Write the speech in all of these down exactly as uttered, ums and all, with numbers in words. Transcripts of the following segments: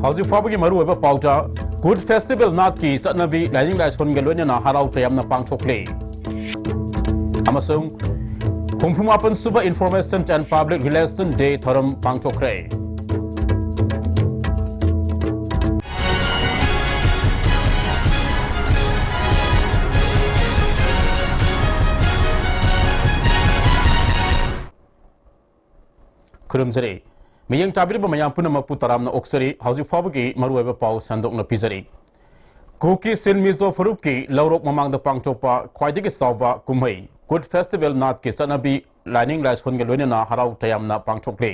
ꯍꯧꯖꯤꯛ ꯐꯥꯎꯕꯒꯤ ꯃꯔꯨꯑꯣꯏꯕ ꯄꯥꯎꯗ, ꯀꯨꯠ ꯐꯦꯁꯇꯤꯚꯦꯜ ꯅꯥꯠꯀꯤ ꯆꯠꯅꯕꯤ ꯂꯥꯏꯅꯤꯡ ꯂꯥꯏꯁꯣꯟꯒ ꯂꯣꯏꯅꯅ ꯍꯔꯥꯎ ꯇꯌꯥꯝꯅ ꯄꯥꯡꯊꯣꯛꯂꯤ꯫ ꯑꯃꯁꯨꯡ ꯍꯨꯝꯐꯨ ꯃꯥꯄꯟ ꯁꯨꯕ Information and Public Relation Day ꯊꯧꯔꯝ ꯄꯥꯡꯊꯣꯛꯈ꯭ꯔꯦ꯫ ꯈꯨꯔꯨꯝꯖꯔꯤ꯫ ꯃꯤꯠꯌꯦꯡ ꯇꯥꯕꯤꯔꯤꯕ ꯃꯌꯥꯝ ꯄꯨꯝꯅꯃꯛꯄꯨ ꯇꯔꯥꯝꯅ ꯑꯣꯛꯆꯔꯤ꯫ ꯍꯧꯖꯤꯛ ꯐꯥꯎꯕꯒꯤ ꯃꯔꯨꯑꯣꯏꯕ ꯄꯥꯎ ꯁꯟꯗꯣꯛꯅ ꯄꯤꯖꯔꯤ꯫ ꯀꯨꯀꯤ ꯆꯤꯟ ꯃꯤꯖꯣ ꯐꯨꯔꯨꯞꯀꯤ ꯂꯧꯔꯣꯛ ꯃꯃꯥꯡꯗ ꯄꯥꯡꯊꯣꯛꯄ ꯈ꯭ꯋꯥꯏꯗꯒꯤ ꯆꯥꯎꯕ ꯀꯨꯝꯍꯩ ꯀꯨꯠ ꯐꯦꯁꯇꯤꯚꯦꯜ ꯅꯥꯠꯀꯤ ꯆꯠꯅꯕꯤ ꯂꯥꯏꯅꯤꯡ ꯂꯥꯏꯁꯣꯟꯒ ꯂꯣꯏꯅꯅ ꯍꯔꯥꯎ ꯇꯌꯥꯝꯅ ꯄꯥꯡꯊꯣꯛꯂꯤ꯫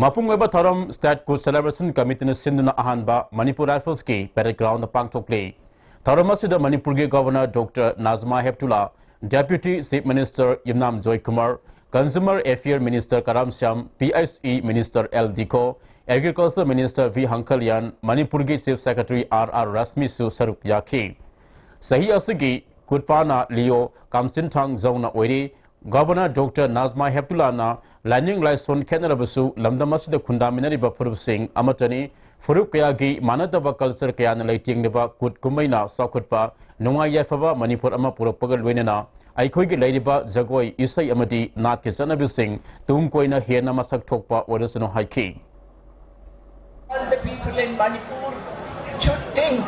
ꯃꯄꯨꯡ ꯑꯣꯏꯕ ꯊꯧꯔꯝ ꯁ꯭ꯇꯦꯠ ꯀꯨꯠ ꯁꯦꯂꯦꯕ꯭ꯔꯦꯁꯟ ꯀꯃꯤꯇꯤꯅ ꯁꯤꯟꯗꯨꯅ ꯑꯍꯥꯟꯕ ꯃꯅꯤꯄꯨꯔ ꯔꯥꯏꯐꯜꯁꯀꯤ ꯄꯦꯔꯦꯗ ꯒ꯭ꯔꯥꯎꯟꯗ ꯄꯥꯡꯊꯣꯛꯂꯤ꯫ ꯊꯧꯔꯝ ꯑꯁꯤꯗ ꯃꯅꯤꯄꯨꯔꯒꯤ governor doctor Najma Heptulla, deputy chief minister Yumnam Joykumar, consumer affair minister Karam Shyam, P H E minister L Dikho, agriculture minister V Hangkhalian, ꯃꯅꯤꯄꯨꯔꯒꯤ ꯆꯤꯐ ꯁꯦꯀ꯭ꯔꯦꯇꯔꯤ ꯑꯥꯔ ꯑꯥꯔ ꯔꯥꯁꯃꯤꯁꯨ ꯁꯔꯨꯛ ꯌꯥꯈꯤ꯫ ꯆꯍꯤ ꯑꯁꯤꯒꯤ ꯀꯨꯠꯄꯥꯅ ꯂꯤꯑꯣ ꯀꯥꯝꯆꯤꯟꯊꯥꯡ ꯖꯧꯅ ꯑꯣꯏꯔꯤ꯫ ꯒꯚꯔꯅꯔ ꯗꯣꯛꯇꯔ ꯅꯥꯖꯃꯥ ꯍꯦꯞꯇꯨꯂꯥꯅ ꯂꯥꯏꯅꯤꯡ ꯂꯥꯏꯁꯣꯟ ꯈꯦꯠꯅꯔꯕꯁꯨ ꯂꯝꯗꯝ ꯑꯁꯤꯗ ꯈꯨꯟꯗꯥꯃꯤꯟꯅꯔꯤꯕ ꯐꯨꯔꯨꯞꯁꯤꯡ ꯑꯃꯠꯇꯅꯤ꯫ ꯐꯨꯔꯨꯞ ꯀꯌꯥꯒꯤ ꯃꯥꯟꯅꯗꯕ ꯀꯜꯆꯔ ꯀꯌꯥꯅ ꯂꯩꯇꯦꯡꯂꯤꯕ ꯀꯨꯠ ꯀꯨꯝꯍꯩꯅ ꯆꯥꯎꯈꯠꯄ, ꯅꯨꯡꯉꯥꯏ ꯌꯥꯏꯐꯕ ꯃꯅꯤꯄꯨꯔ ꯑꯃ ꯄꯨꯔꯛꯄꯒ ꯂꯣꯏꯅꯅ ꯑꯩꯈꯣꯏꯒꯤ ꯂꯩꯔꯤꯕ ꯖꯒꯣꯏ, ꯏꯁꯩ ꯑꯃꯗꯤ ꯅꯥꯠꯀꯤ ꯆꯠꯅꯕꯤꯁꯤꯡ ꯇꯨꯡ ꯀꯣꯏꯅ ꯍꯦꯟꯅ ꯃꯁꯛ ꯊꯣꯛꯄ ꯑꯣꯏꯔꯁꯅꯨ ꯍꯥꯏꯈꯤ꯫ All the people in Manipur should think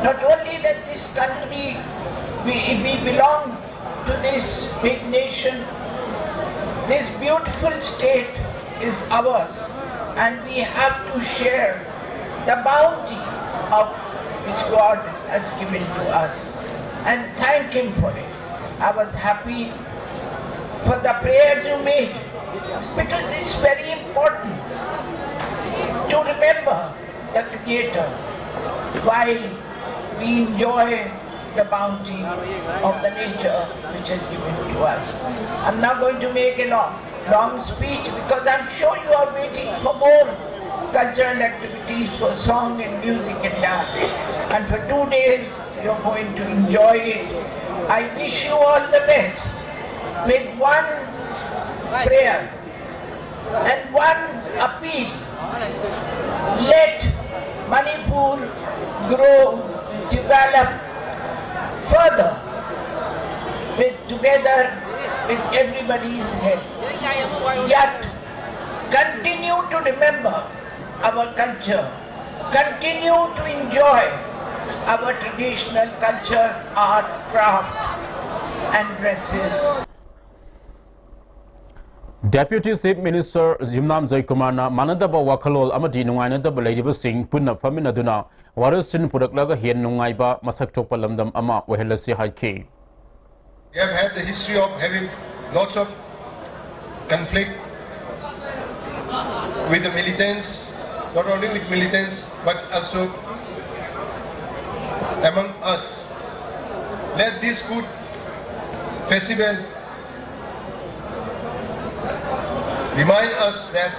not only that this country, we, we belong to this big nation, this beautiful state is ours, and we have to share the bounty of which God has given to us and thank Him for it. I was happy for the prayers you made, because it's very important to remember the Creator while we enjoy the bounty of the nature which is given to us. I'm not going to make a long, long speech because I'm sure you are waiting for more cultural activities, for song and music and dance. And for two days, you're going to enjoy it. I wish you all the best with one prayer and one appeal. Let Manipur grow, develop further with together with everybody's help. Yet continue to remember our culture, continue to enjoy our traditional culture, art, craft and dresses. Deputy Chief Minister Yumnam Joykumarꯅ ꯃꯥꯟꯅꯗꯕ ꯋꯥꯈꯜꯂꯣꯟ ꯑꯃꯗꯤ ꯅꯨꯡꯉꯥꯏꯅꯗꯕ ꯂꯩꯔꯤꯕꯁꯤꯡ ꯄꯨꯟꯅ ꯐꯝꯃꯤꯟꯅꯗꯨꯅ ꯋꯥꯔꯣꯏꯁꯤꯟ ꯄꯨꯔꯛꯂꯒ ꯍꯦꯟꯅ ꯅꯨꯡꯉꯥꯏꯕ ꯃꯁꯛ ꯊꯣꯛꯄ ꯂꯝꯗꯝ ꯑꯃ ꯑꯣꯏꯍꯜꯂꯁꯤ ꯍꯥꯏꯈꯤ꯫ We have had the history of having lots of conflict with the militants, not only with militants but also among us. Let this good festival remind us that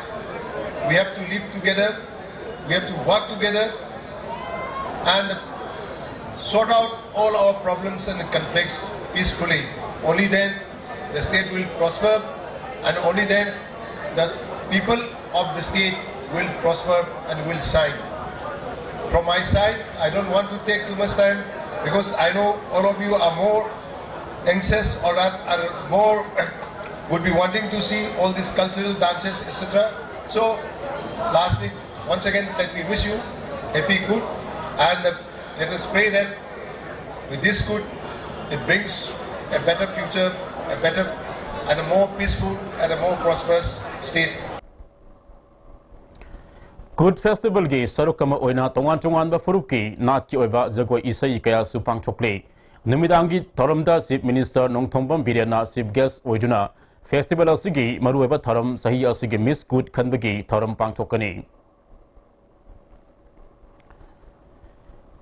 we have to live together, we have to work together and sort out all our problems and conflicts peacefully. Only then the state will prosper and only then the people of the state will prosper and will shine. From my side, I don't want to take too much time because I know all of you are more anxious or are, are more would be wanting to see all these cultural dances, et cetera. So, lastly, once again, let me wish you happy good and uh, let us pray that with this good, it brings a better future, a better and a more peaceful and a more prosperous state. Kut Festivalꯒꯤ ꯁꯔꯨꯛ ꯑꯃ ꯑꯣꯏꯅ ꯇꯣꯉꯥꯟ ꯇꯣꯉꯥꯟꯕ ꯐꯨꯔꯨꯞꯀꯤ ꯅꯥꯠꯀꯤ ꯑꯣꯏꯕ ꯖꯒꯣꯏ ꯏꯁꯩ ꯀꯌꯥꯁꯨ ꯄꯥꯡꯊꯣꯛꯂꯤ꯫ ꯅꯨꯃꯤꯗꯥꯡꯒꯤ ꯊꯧꯔꯝꯗ Chief Minister Nongthombam ꯕꯤꯔꯦꯟꯅ Chief Guest ꯑꯣꯏꯗꯨꯅ festival ꯑꯁꯤꯒꯤ ꯃꯔꯨꯑꯣꯏꯕ ꯊꯧꯔꯝ ꯆꯍꯤ ꯑꯁꯤꯒꯤ Miss Kut ꯈꯟꯕꯒꯤ ꯊꯧꯔꯝ ꯄꯥꯡꯊꯣꯛꯀꯅꯤ꯫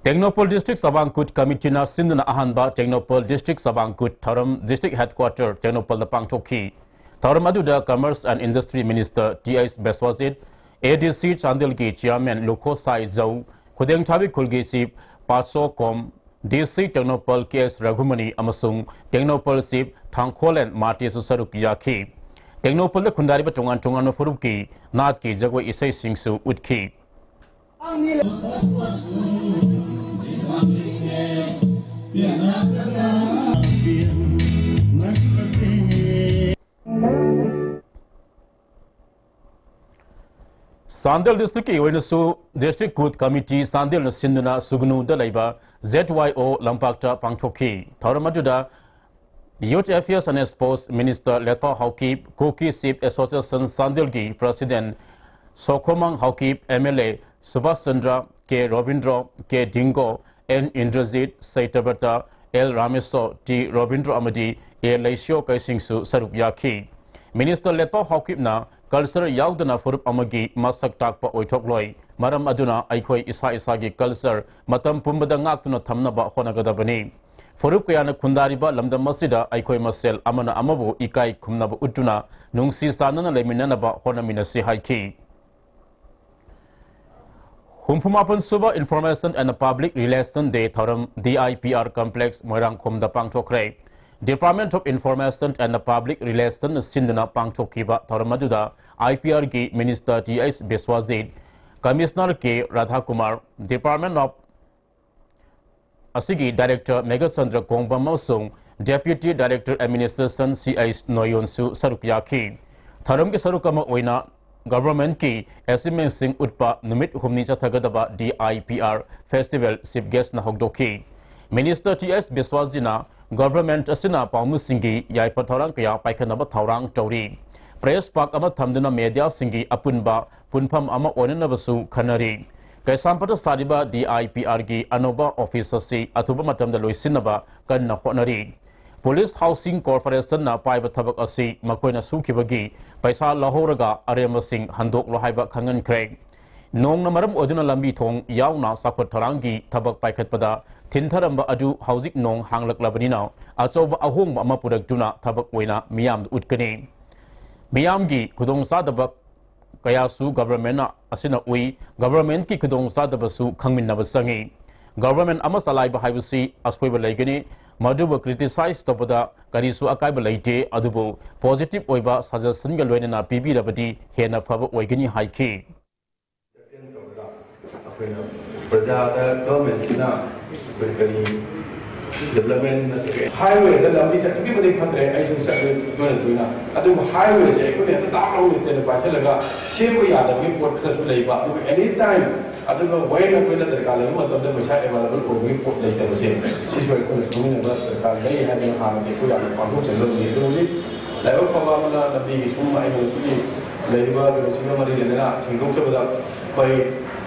ꯇꯦꯡꯅꯧꯄꯜ District ꯆꯕꯥꯡ ꯀꯨꯠ Committeeꯅ ꯁꯤꯟꯗꯨꯅ ꯑꯍꯥꯟꯕ ꯇꯦꯡꯅꯧꯄꯜ District ꯆꯕꯥꯡ ꯀꯨꯠ ꯊꯧꯔꯝ District Headquarter ꯇꯦꯡꯅꯧꯄꯜꯗ ꯄꯥꯡꯊꯣꯛꯈꯤ꯫ ꯊꯧꯔꯝ ꯑꯗꯨꯗ Commerce and Industry Minister Th Biswajit, ADC ꯆꯥꯟꯗꯦꯜꯒꯤ Chairman ꯂꯨꯈꯣꯁꯥꯏ ꯖꯧ, ꯈꯨꯗꯦꯡꯊꯥꯕꯤ ꯈꯨꯜꯒꯤ Chief ꯄꯥꯁꯣ ꯀꯣꯝ, DC ꯇꯦꯡꯅꯧꯄꯜ ꯀꯦ ꯑꯦꯁ ꯔꯘꯨꯃꯅꯤ ꯑꯃꯁꯨꯡ ꯇꯦꯡꯅꯧꯄꯜ Chief ꯊꯥꯡꯈꯣꯂꯦꯟ ꯃꯥꯔꯇꯤꯁꯨ ꯁꯔꯨꯛ ꯌꯥꯈꯤ꯫ ꯇꯦꯡꯅꯧꯄꯜꯗ ꯈꯨꯟꯗꯥꯔꯤꯕ ꯇꯣꯉꯥꯟ ꯇꯣꯉꯥꯟꯕ ꯐꯨꯔꯨꯞꯀꯤ ꯅꯥꯠꯀꯤ ꯖꯒꯣꯏ ꯏꯁꯩꯁꯤꯡꯁꯨ ꯎꯠꯈꯤ꯫ ꯆꯥꯟꯗꯦꯜ ꯗꯤꯁꯇ꯭ꯔꯤꯛꯀꯤ ꯑꯣꯏꯅꯁꯨ ꯗꯤꯁꯇ꯭ꯔꯤꯛ ꯀꯨꯠ ꯀꯃꯤꯇꯤ ꯆꯥꯟꯗꯦꯜꯅ ꯁꯤꯟꯗꯨꯅ ꯁꯨꯒꯅꯨꯗ ꯂꯩꯕ ꯖꯦꯠ ꯋꯥꯏ ꯑꯣ ꯂꯝꯄꯥꯛꯇ ꯄꯥꯡꯊꯣꯛꯈꯤ꯫ ꯊꯧꯔꯝ ꯑꯗꯨꯗ Youth Affairs and Sports Minister Letpao Haokip, Kuki chief association ꯆꯥꯟꯗꯦꯜꯒꯤ president Sokhomang Haokip, M L A Subash Chandra, K Robindro, K Dingo, N Indrajit, Seitabrata, L Rameshor, T Robindro ꯑꯃꯗꯤ ꯑꯦ ꯂꯩꯁꯤꯌꯣ ꯀꯩꯁꯤꯡꯁꯨ ꯁꯔꯨꯛ ꯌꯥꯈꯤ꯫ ꯃꯤꯅꯤꯁꯇꯔ ꯂꯦꯠꯄꯥꯎ ꯍꯥꯎꯀꯤꯞꯅ ꯀꯜꯆꯔ ꯌꯥꯎꯗꯅ ꯐꯨꯔꯨꯞ ꯑꯃꯒꯤ ꯃꯁꯛ ꯇꯥꯛꯄ ꯑꯣꯏꯊꯣꯛꯂꯣꯏ꯫ ꯃꯔꯝ ꯑꯗꯨꯅ ꯑꯩꯈꯣꯏ ꯏꯁꯥ ꯏꯁꯥꯒꯤ ꯀꯜꯆꯔ ꯃꯇꯝ ꯄꯨꯝꯕꯗ ꯉꯥꯛꯇꯨꯅ ꯊꯝꯅꯕ ꯍꯣꯠꯅꯒꯗꯕꯅꯤ꯫ ꯐꯨꯔꯨꯞ ꯀꯌꯥꯅ ꯈꯨꯟꯗꯥꯔꯤꯕ ꯂꯝꯗꯝ ꯑꯁꯤꯗ ꯑꯩꯈꯣꯏ ꯃꯁꯦꯜ ꯑꯃꯅ ꯑꯃꯕꯨ ꯏꯀꯥꯏ ꯈꯨꯝꯅꯕ ꯎꯠꯇꯨꯅ ꯅꯨꯡꯁꯤ ꯆꯥꯟꯅꯅ ꯂꯩꯃꯤꯟꯅꯅꯕ ꯍꯣꯠꯅꯃꯤꯟꯅꯁꯤ ꯍꯥꯏꯈꯤ꯫ ꯍꯨꯝꯐꯨꯃꯥꯄꯟ ꯁꯨꯕ Information and Public Relation Day ꯊꯧꯔꯝ D I P R Complex ꯃꯣꯏꯔꯥꯡꯈꯣꯝꯗ ꯄꯥꯡꯊꯣꯛꯈ꯭ꯔꯦ꯫ Department of Information and Public Relation ꯁꯤꯟꯗꯨꯅ ꯄꯥꯡꯊꯣꯛꯈꯤꯕ ꯊꯧꯔꯝ ꯑꯗꯨꯗ I P R ꯒꯤ minister T H Biswajit, commissioner K Radhakumar, Department of ꯑꯁꯤꯒꯤ ꯗꯥꯏꯔꯦꯛꯇꯔ ꯃꯦꯘꯆꯟꯗ꯭ꯔ ꯀꯣꯡꯕꯝ ꯑꯃꯁꯨꯡ deputy director administration C H ꯅꯣꯌꯣꯟꯁꯨ ꯁꯔꯨꯛ ꯌꯥꯈꯤ꯫ ꯊꯧꯔꯝꯒꯤ ꯁꯔꯨꯛ ꯑꯃ ꯑꯣꯏꯅ ꯒꯚꯔꯟꯃꯦꯟꯠꯀꯤ ꯑꯦꯆꯤꯚꯃꯦꯟꯠꯁꯤꯡ ꯎꯠꯄ ꯅꯨꯃꯤꯠ ꯍꯨꯝꯅꯤ ꯆꯠꯊꯒꯗꯕ D I P R festival chief ꯒꯦꯁ꯭ꯠꯅ ꯍꯧꯗꯣꯛꯈꯤ꯫ ꯃꯤꯅꯤꯁꯇꯔ ꯇꯤ ꯑꯩꯆ ꯕꯤꯁ꯭ꯋꯥꯖꯤꯅ ꯒꯚꯔꯟꯃꯦꯟꯠ ꯑꯁꯤꯅ ꯄꯥꯎꯃꯤꯁꯤꯡꯒꯤ ꯌꯥꯏꯐ ꯊꯧꯔꯥꯡ ꯀꯌꯥ ꯄꯥꯏꯈꯠꯅꯕ ꯊꯧꯔꯥꯡ ꯇꯧꯔꯤ꯫ ꯄ꯭ꯔꯦꯁ ꯄꯥꯔꯛ ꯑꯃ ꯊꯝꯗꯨꯅ ꯃꯦꯗꯤꯌꯥꯁꯤꯡꯒꯤ ꯑꯄꯨꯟꯕ ꯄꯨꯟꯐꯝ ꯑꯃ ꯑꯣꯏꯅꯅꯕꯁꯨ ꯈꯟꯅꯔꯤ꯫ ꯀꯩꯁꯥꯝꯄꯥꯠꯇ ꯁꯥꯔꯤꯕ D I P R ꯒꯤ ꯑꯅꯧꯕ ꯑꯣꯐꯤꯁ ꯑꯁꯤ ꯑꯊꯨꯕ ꯃꯇꯝꯗ ꯂꯣꯏꯁꯤꯟꯅꯕ ꯀꯟꯅ ꯍꯣꯠꯅꯔꯤ꯫ ꯄꯨꯂꯤꯁ ꯍꯥꯎꯁꯤꯡ ꯀꯣꯔꯄꯣꯔꯦꯁꯟꯅ ꯄꯥꯏꯕ ꯊꯕꯛ ꯑꯁꯤ ꯃꯈꯣꯏꯅ ꯁꯨꯈꯤꯕꯒꯤ ꯄꯩꯁꯥ ꯂꯧꯍꯧꯔꯒ ꯑꯔꯦꯝꯕꯁꯤꯡ ꯍꯟꯗꯣꯛꯂꯣ ꯍꯥꯏꯕ ꯈꯪꯍꯟꯈ꯭ꯔꯦ꯫ ꯅꯣꯡꯅ ꯃꯔꯝ ꯑꯣꯏꯗꯨꯅ ꯂꯝꯕꯤ ꯊꯣꯡ ꯌꯥꯎꯅ ꯆꯥꯎꯈꯠ ꯊꯧꯔꯥꯡꯒꯤ ꯊꯕꯛ ꯄꯥꯏꯈꯠꯄꯗ ꯊꯤꯟꯊꯔꯝꯕ ꯑꯗꯨ ꯍꯧꯖꯤꯛ ꯅꯣꯡ ꯍꯥꯡꯂꯛꯂꯕꯅꯤꯅ ꯑꯆꯧꯕ ꯑꯍꯣꯡꯕ ꯑꯃ ꯄꯨꯔꯛꯇꯨꯅ ꯊꯕꯛ ꯑꯣꯏꯅ ꯃꯤꯌꯥꯝꯗ ꯎꯠꯀꯅꯤ꯫ ꯃꯤꯌꯥꯝꯒꯤ ꯈꯨꯗꯣꯡꯆꯥꯗꯕ ꯀꯌꯥꯁꯨ ꯒꯚꯔꯟꯃꯦꯟꯠꯅ ꯑꯁꯤꯅ ꯎꯏ꯫ ꯒꯚꯔꯟꯃꯦꯟꯠꯀꯤ ꯈꯨꯗꯣꯡꯆꯥꯗꯕꯁꯨ ꯈꯪꯃꯤꯟꯅꯕ ꯆꯪꯏ꯫ ꯒꯚꯔꯟꯃꯦꯟꯠ ꯑꯃ ꯆꯂꯥꯏꯕ ꯍꯥꯏꯕꯁꯤ ꯑꯁꯣꯏꯕ ꯂꯩꯒꯅꯤ, ꯃꯗꯨꯕꯨ ꯀ꯭ꯔꯤꯇꯤꯁꯥꯏꯖ ꯇꯧꯕꯗ ꯀꯔꯤꯁꯨ ꯑꯀꯥꯏꯕ ꯂꯩꯇꯦ, ꯑꯗꯨꯕꯨ ꯄꯣꯖꯤꯇꯤꯚ ꯑꯣꯏꯕ ꯁꯖꯦꯁꯟꯒ ꯂꯣꯏꯅꯅ ꯄꯤꯕꯤꯔꯕꯗꯤ ꯍꯦꯟꯅ ꯐꯕ ꯑꯣꯏꯒꯅꯤ ꯍꯥꯏꯈꯤ꯫ ꯗꯤꯄꯦꯟ ꯇꯧꯔꯒ ꯑꯩꯈꯣꯏꯅ ꯄ꯭ꯔꯖꯥꯗ ꯒꯚꯔꯟꯃꯦꯟꯁꯤꯅ ꯑꯩꯈꯣꯏ ꯀꯔꯤ ꯗꯦꯕꯂꯞꯃꯦꯟ ꯅꯠꯇ꯭ꯔꯒ ꯍꯥꯏꯋꯦꯗ ꯂꯝꯕꯤꯁꯦ ꯑꯗꯨꯛꯀꯤ ꯃꯇꯤꯛ ꯐꯠꯇ꯭ꯔꯦ꯫ ꯑꯩꯁꯨ ꯆꯠꯂꯦ ꯇꯣꯏꯅ ꯇꯣꯏꯅ꯫ ꯑꯗꯨꯕꯨ ꯍꯥꯏꯋꯦꯁꯦ ꯑꯩꯈꯣꯏꯅ ꯍꯦꯛꯇ ꯗꯥꯎꯟ ꯂꯥꯎꯅ ꯁ꯭ꯇꯦꯠꯅ ꯄꯥꯏꯁꯤꯜꯂꯒ ꯁꯦꯝꯕ ꯌꯥꯗꯕꯒꯤ ꯄꯣꯠ ꯈꯔꯁꯨ ꯂꯩꯕ꯫ ꯑꯗꯨꯒ ꯑꯦꯅꯤ ꯇꯥꯏꯝ ꯑꯗꯨꯒ ꯋꯦꯟ ꯑꯩꯈꯣꯏꯅ ꯗꯔꯀꯥꯔ ꯂꯩꯕ ꯃꯇꯝꯗ ꯄꯩꯁꯥ ꯑꯦꯚꯥꯏꯂꯦꯕꯜ ꯑꯣꯏꯕꯒꯤ ꯄꯣꯠ ꯂꯩꯇꯕꯁꯦ, ꯁꯤꯁꯨ ꯑꯩꯈꯣꯏꯅ ꯈꯪꯃꯤꯟꯅꯕ ꯗꯔꯀꯥꯔ ꯂꯩ ꯍꯥꯏꯗꯅ ꯍꯥꯟꯅꯗꯤ ꯑꯩꯈꯣꯏ ꯌꯥꯝꯅ ꯄꯥꯡꯊꯣꯛꯆꯒꯗꯕꯅꯤ꯫ ꯑꯗꯨ ꯍꯧꯖꯤꯛ ꯂꯥꯏꯕꯛ ꯐꯕ ꯑꯃꯅ ꯂꯝꯕꯤꯒꯤ ꯁꯨꯝ ꯑꯩꯅ ꯉꯁꯤꯒꯤ ꯂꯩꯔꯤꯕ ꯀꯩꯅꯣꯁꯤꯒ ꯃꯔꯤ ꯂꯩꯅꯅ ꯁꯦꯡꯗꯣꯛꯆꯕꯗ ꯑꯩꯈꯣꯏ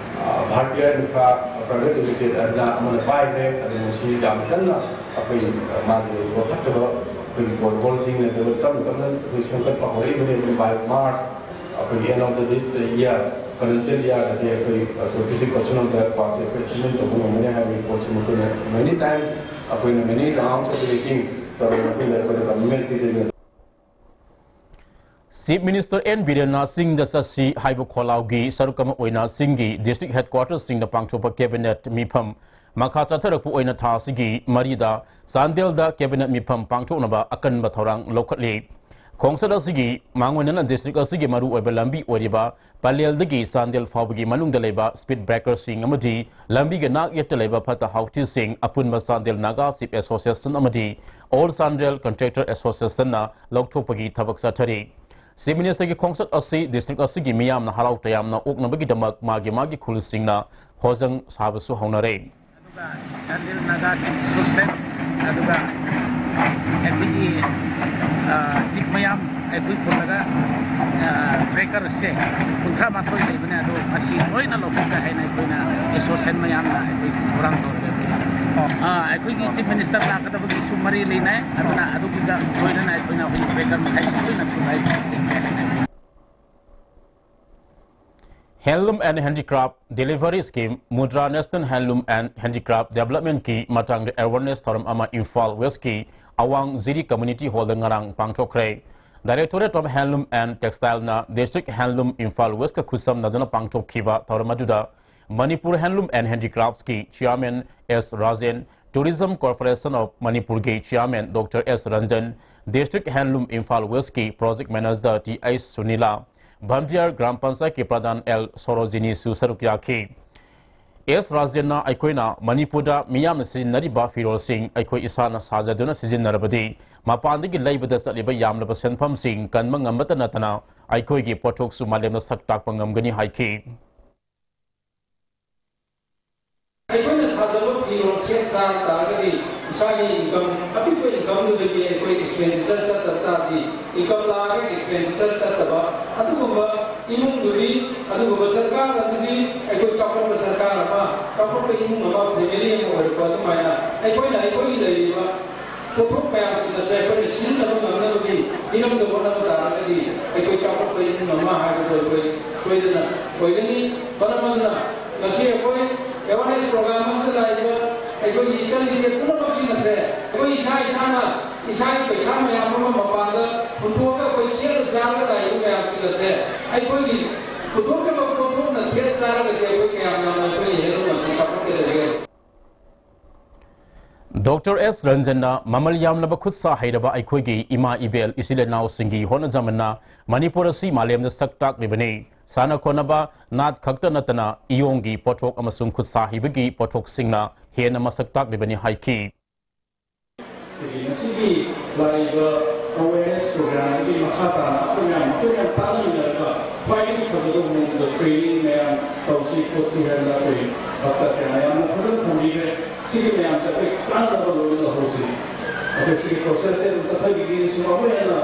ꯚꯥꯔꯇꯤꯌꯥ ꯏꯟꯐ꯭ꯔꯥ ꯄ꯭ꯔꯥꯏꯚꯦꯠ ꯂꯤꯃꯤꯇꯦꯠ ꯑꯗꯨꯅ ꯑꯃꯅ ꯄꯥꯏꯈ꯭ꯔꯦ꯫ ꯑꯗꯨ ꯃꯁꯤ ꯌꯥꯝ ꯀꯟꯅ ꯑꯩꯈꯣꯏ ꯃꯥꯒꯤ ꯂꯩꯔꯤꯕ ꯐꯠꯇꯕ ꯑꯩꯈꯣꯏꯒꯤ ꯄꯣꯠꯍꯣꯜꯁꯤꯡ ꯅꯠꯇ꯭ꯔꯒ ꯇꯞꯅ ꯇꯞꯅ ꯑꯩꯈꯣꯏ ꯁꯦꯝꯒꯠꯄ ꯍꯧꯔꯛꯏꯕꯅꯤ꯫ ꯑꯗꯨꯝ by March ꯑꯩꯈꯣꯏꯒꯤ end of the this year, financial year ꯑꯗꯤ ꯑꯩꯈꯣꯏ twenty percent of the work ꯑꯩꯈꯣꯏ achievement ꯇꯧꯕ ꯉꯝꯒꯅꯤ ꯍꯥꯏꯕꯒꯤ ꯄꯣꯠꯁꯤ ꯃꯈꯣꯏꯅ many time ꯑꯩꯈꯣꯏꯅ many rounds of meeting ꯇꯧꯔꯕ ꯃꯇꯨꯡꯗ ꯑꯩꯈꯣꯏꯅ commitment ꯄꯤꯗꯣꯏꯅꯤ꯫ Chief Minister N Biren ꯅ ꯆꯤꯡꯗ ꯆꯠꯁꯤ ꯍꯥꯏꯕ ꯈꯣꯜꯂꯥꯎꯒꯤ ꯁꯔꯨꯛ ꯑꯃ ꯑꯣꯏꯅ ꯆꯤꯡꯒꯤ district headquarters ꯁꯤꯡꯗ ꯄꯥꯡꯊꯣꯛꯄ cabinet ꯃꯤꯐꯝ ꯃꯈꯥ ꯆꯠꯊꯔꯛꯄ ꯑꯣꯏꯅ ꯊꯥ ꯑꯁꯤꯒꯤ ꯃꯔꯤꯗ ꯆꯥꯟꯗꯦꯜꯗ cabinet ꯃꯤꯐꯝ ꯄꯥꯡꯊꯣꯛꯅꯕ ꯑꯀꯟꯕ ꯊꯧꯔꯥꯡ ꯂꯧꯈꯠꯂꯤ꯫ ꯈꯣꯡꯆꯠ ꯑꯁꯤꯒꯤ ꯃꯥꯡꯑꯣꯏꯅꯅ district ꯑꯁꯤꯒꯤ ꯃꯔꯨꯑꯣꯏꯕ ꯂꯝꯕꯤ ꯑꯣꯏꯔꯤꯕ ꯄꯂꯦꯜꯗꯒꯤ ꯆꯥꯟꯗꯦꯜ ꯐꯥꯎꯕꯒꯤ ꯃꯅꯨꯡꯗ ꯂꯩꯕ speed breaker ꯁꯤꯡ ꯑꯃꯗꯤ ꯂꯝꯕꯤꯒꯤ ꯅꯥꯛ ꯌꯦꯠꯇ ꯂꯩꯕ ꯐꯠꯇ ꯍꯥꯎꯊꯤꯁꯤꯡ ꯑꯄꯨꯟꯕ ꯆꯥꯟꯗꯦꯜ ꯅꯥꯒꯥ Chief Association ꯑꯃꯗꯤ All Chandel Contractor Association ꯅ ꯂꯧꯊꯣꯛꯄꯒꯤ ꯊꯕꯛ ꯆꯠꯊꯔꯤ꯫ Chief Minister ꯒꯤ ꯈꯣꯡꯆꯠ ꯑꯁꯤ district ꯑꯁꯤꯒꯤ ꯃꯤꯌꯥꯝꯅ ꯍꯔꯥꯎ ꯇꯌꯥꯝꯅ ꯑꯣꯛꯅꯕꯒꯤꯗꯃꯛ ꯃꯥꯒꯤ ꯃꯥꯒꯤ ꯈꯨꯜꯁꯤꯡꯅ ꯍꯣꯖꯪ ꯁꯥꯕꯁꯨ ꯍꯧꯅꯔꯦ꯫ ꯑꯗꯨꯒ ꯆꯥꯟꯗꯦꯜ ꯅꯥꯒꯥ Chief Association, ꯑꯗꯨꯒ ꯑꯩꯈꯣꯏꯒꯤ ꯆꯤꯞ ꯃꯌꯥꯝ ꯑꯩꯈꯣꯏ ꯄꯨꯜꯂꯒ breaker ꯁꯦ ꯀꯨꯟꯊ꯭ꯔꯥ ꯃꯥꯊꯣꯏ ꯂꯩꯕꯅꯦ, ꯑꯗꯣ ꯃꯁꯤ ꯂꯣꯏꯅ ꯂꯧꯊꯣꯛꯀꯦ ꯍꯥꯏꯅ ꯑꯩꯈꯣꯏꯅ association ꯃꯌꯥꯝꯅ ꯑꯩꯈꯣꯏ ꯊꯧꯔꯥꯡ ꯇꯧꯔꯒ ꯑꯩꯈꯣꯏ ꯑꯩꯈꯣꯏꯒꯤ Chief Minister ꯂꯥꯛꯀꯗꯕꯒꯤꯁꯨ ꯃꯔꯤ ꯂꯩꯅꯩ꯫ ꯑꯗꯨꯅ ꯑꯗꯨꯒꯤꯗ ꯂꯣꯏꯅꯅ ꯑꯩꯈꯣꯏꯅ ꯍꯧꯖꯤꯛ breaker ꯃꯈꯩꯁꯨ ꯂꯣꯏꯅ ꯊꯨꯒꯥꯏ꯫ Handloom and Handicraft Delivery Scheme, Mudra National Handloom and Handicraft Development ꯀꯤ ꯃꯇꯥꯡꯗ awareness ꯊꯧꯔꯝ ꯑꯃ ꯏꯝꯐꯥꯜ West ꯀꯤ ꯑꯋꯥꯡ ꯖꯤꯔꯤ Community Hall ꯗ ꯉꯔꯥꯡ ꯄꯥꯡꯊꯣꯛꯈ꯭ꯔꯦ꯫ Directorate of Handloom and Textile ꯅ District Handloom ꯏꯝꯐꯥꯜ West ꯀ ꯈꯨꯠꯁꯝꯅꯗꯨꯅ ꯄꯥꯡꯊꯣꯛꯈꯤꯕ ꯊꯧꯔꯝ ꯑꯗꯨꯗ Manipur Handloom and Handicrafts ꯀꯤ Chairman S Rajen, Tourism Corporation of Manipur ꯒꯤ Chairman Doctor S Ranjan, District Handloom Imphal West ꯀꯤ Project Manager T H Sunila, Vandiyar ꯒ꯭ꯔꯥꯝ ꯄꯟꯆꯥꯌꯠꯀꯤ ꯄ꯭ꯔꯙꯥꯟ ꯑꯦꯜ ꯁꯣꯔꯣꯖꯤꯅꯤꯁꯨ ꯁꯔꯨꯛ ꯌꯥꯈꯤ꯫ ꯑꯦꯁ ꯔꯥꯖꯦꯟꯅ ꯑꯩꯈꯣꯏꯅ ꯃꯅꯤꯄꯨꯔꯗ ꯃꯤꯌꯥꯝꯅ ꯁꯤꯖꯤꯟꯅꯔꯤꯕ ꯐꯤꯔꯣꯜꯁꯤꯡ ꯑꯩꯈꯣꯏ ꯏꯁꯥꯅ ꯁꯥꯖꯗꯨꯅ ꯁꯤꯖꯤꯟꯅꯔꯕꯗꯤ ꯃꯄꯥꯟꯗꯒꯤ ꯂꯩꯕꯗ ꯆꯠꯂꯤꯕ ꯌꯥꯝꯂꯕ ꯁꯦꯟꯐꯝꯁꯤꯡ ꯀꯟꯕ ꯉꯝꯕꯇ ꯅꯠꯇꯅ ꯑꯩꯈꯣꯏꯒꯤ ꯄꯣꯠꯊꯣꯛꯁꯨ ꯃꯥꯂꯦꯝꯗ ꯁꯛ ꯇꯥꯛꯄ ꯉꯝꯒꯅꯤ ꯍꯥꯏꯈꯤ꯫ ꯑꯩꯈꯣꯏꯅ ꯁꯥꯖꯕ ꯐꯤꯔꯣꯜ ꯁꯦꯠ ꯆꯥ ꯇꯥꯔꯒꯗꯤ ꯏꯁꯥꯒꯤ ꯏꯟꯀꯝ, ꯑꯄꯤꯛꯄ ꯏꯟꯀꯝꯗꯨꯗꯒꯤ ꯑꯩꯈꯣꯏ ꯑꯦꯛꯁꯄꯦꯟꯗꯤꯆꯔ ꯆꯠꯇꯕ ꯇꯥꯔꯗꯤ, ꯏꯟꯀꯝ ꯂꯥꯛꯑꯒ ꯑꯦꯛꯁꯄꯦꯟꯗꯤꯆꯔ ꯆꯠꯇꯕ ꯑꯗꯨꯒꯨꯝꯕ ꯏꯃꯨꯡꯗꯨꯗꯤ, ꯑꯗꯨꯒꯨꯝꯕ ꯁꯔꯀꯥꯔ ꯑꯗꯨꯗꯤ ꯑꯩꯈꯣꯏ ꯆꯥꯎꯈꯠꯄ ꯁꯔꯀꯥꯔ ꯑꯃ, ꯆꯥꯎꯈꯠꯄ ꯏꯃꯨꯡ ꯑꯃ, ꯐꯦꯃꯤꯂꯤ ꯑꯃ ꯑꯣꯏꯔꯛꯄ ꯑꯗꯨꯃꯥꯏꯅ ꯑꯩꯈꯣꯏꯅ ꯑꯩꯈꯣꯏꯒꯤ ꯂꯩꯔꯤꯕ ꯄꯣꯠꯊꯣꯛ ꯃꯌꯥꯝꯁꯤꯡ ꯑꯁꯦ ꯑꯩꯈꯣꯏꯅ ꯁꯤꯖꯤꯟꯅꯕ ꯉꯝꯅꯕꯒꯤ ꯍꯤꯔꯝꯗ ꯍꯣꯠꯅꯕ ꯇꯥꯔꯒꯗꯤ ꯑꯩꯈꯣꯏ ꯆꯥꯎꯈꯠꯄ ꯏꯃꯨꯡ ꯑꯃ ꯍꯥꯏꯕꯗꯨ ꯑꯩꯈꯣꯏ ꯁꯣꯏꯗꯅ ꯑꯣꯏꯒꯅꯤ꯫ ꯃꯔꯝ ꯑꯗꯨꯅ ꯉꯁꯤ ꯑꯩꯈꯣꯏ ꯑꯦꯋꯥꯔꯅꯦꯁ ꯄ꯭ꯔꯣꯒ꯭ꯔꯥꯝ ꯑꯁꯤꯗ ꯂꯥꯛꯏꯕ ꯑꯩꯈꯣꯏꯒꯤ ꯏꯆꯜ ꯏꯆꯦ ꯄꯨꯝꯅꯃꯛꯁꯤꯡ ꯑꯁꯦ ꯑꯩꯈꯣꯏ ꯏꯁꯥ ꯏꯁꯥꯅ ꯏꯁꯥꯒꯤ ꯄꯩꯁꯥ ꯃꯌꯥꯝ ꯑꯃ ꯃꯄꯥꯟꯗ ꯍꯨꯟꯗꯣꯛꯑꯒ ꯑꯩꯈꯣꯏ ꯁꯦꯠꯂ ꯆꯥꯔꯒ ꯂꯥꯛꯏꯕ ꯃꯌꯥꯝꯁꯤꯡ ꯑꯁꯦ ꯑꯩꯈꯣꯏꯒꯤ ꯄꯨꯊꯣꯛꯆꯕ ꯄꯣꯠꯊꯣꯛꯅ ꯁꯦꯠ ꯆꯥꯔꯒꯗꯤ ꯑꯩꯈꯣꯏ ꯀꯌꯥꯝ ꯌꯥꯝꯅ ꯑꯩꯈꯣꯏꯒꯤ ꯍꯦꯟꯂꯨꯝ ꯑꯁꯤ ꯆꯥꯎꯈꯠꯀꯗꯒꯦ? ꯗꯣꯛꯇꯔ ꯑꯦꯁ ꯔꯟꯖꯟꯅ ꯃꯃꯜ ꯌꯥꯝꯂꯕ ꯈꯨꯠ ꯁꯥ ꯍꯩꯔꯕ ꯑꯩꯈꯣꯏꯒꯤ ꯏꯃꯥ ꯏꯕꯦꯜ ꯏꯆꯤꯜ ꯏꯅꯥꯎꯁꯤꯡꯒꯤ ꯍꯣꯠꯅꯖꯃꯟꯅ ꯃꯅꯤꯄꯨꯔ ꯑꯁꯤ ꯃꯥꯂꯦꯝꯗ ꯁꯛ ꯇꯥꯛꯂꯤꯕꯅꯤ꯫ ꯁꯥꯟꯅ ꯈꯣꯠꯅꯕ, ꯅꯥꯠ ꯈꯛꯇ ꯅꯠꯇꯅ ꯏꯌꯣꯡꯒꯤ ꯄꯣꯠꯊꯣꯛ ꯑꯃꯁꯨꯡ ꯈꯨꯠ ꯁꯥ ꯍꯩꯕꯒꯤ ꯄꯣꯠꯊꯣꯛꯁꯤꯡꯅ ꯍꯦꯟꯅ ꯃꯁꯛ ꯇꯥꯛꯂꯤꯕꯅꯤ ꯍꯥꯏꯈꯤ꯫ ꯁꯤꯒꯤ ꯉꯁꯤꯒꯤ ꯂꯥꯛꯏꯕ ꯑꯦꯋꯦꯔꯅꯦꯁ ꯄ꯭ꯔꯣꯒ꯭ꯔꯥꯝꯁꯤꯒꯤ ꯃꯈꯥ ꯇꯥꯅ ꯑꯩꯈꯣꯏ ꯃꯌꯥꯝ, ꯑꯩꯈꯣꯏ ꯃꯌꯥꯝ ꯇꯥꯟꯅꯃꯤꯟꯅꯔꯒ ꯈ꯭ꯋꯥꯏꯗꯒꯤ ꯐꯒꯗꯕ ꯃꯑꯣꯡꯗ ꯇ꯭ꯔꯦꯅꯤꯡ ꯃꯌꯥꯝ ꯇꯧꯁꯤ ꯈꯣꯠꯁꯤ ꯍꯥꯏꯅ ꯑꯩꯈꯣꯏ ꯗꯣꯛꯇꯔ ꯀꯌꯥ ꯌꯥꯝꯅ ꯐꯖꯅ ꯊꯝꯕꯤꯈ꯭ꯔꯦ꯫ ꯁꯤꯒꯤ ꯃꯌꯥꯝꯁꯦ ꯑꯩꯈꯣꯏ ꯀꯥꯟꯅꯕ ꯂꯣꯏꯅ ꯂꯧꯍꯧꯁꯤ꯫ ꯑꯩꯈꯣꯏ ꯁꯤꯒꯤ ꯄ꯭ꯔꯣꯁꯦꯁꯁꯦ ꯑꯗꯨꯝ ꯆꯠꯊꯕꯤꯒꯅꯤ꯫ ꯁꯨꯝ ꯑꯃꯨꯛ ꯍꯦꯟꯅ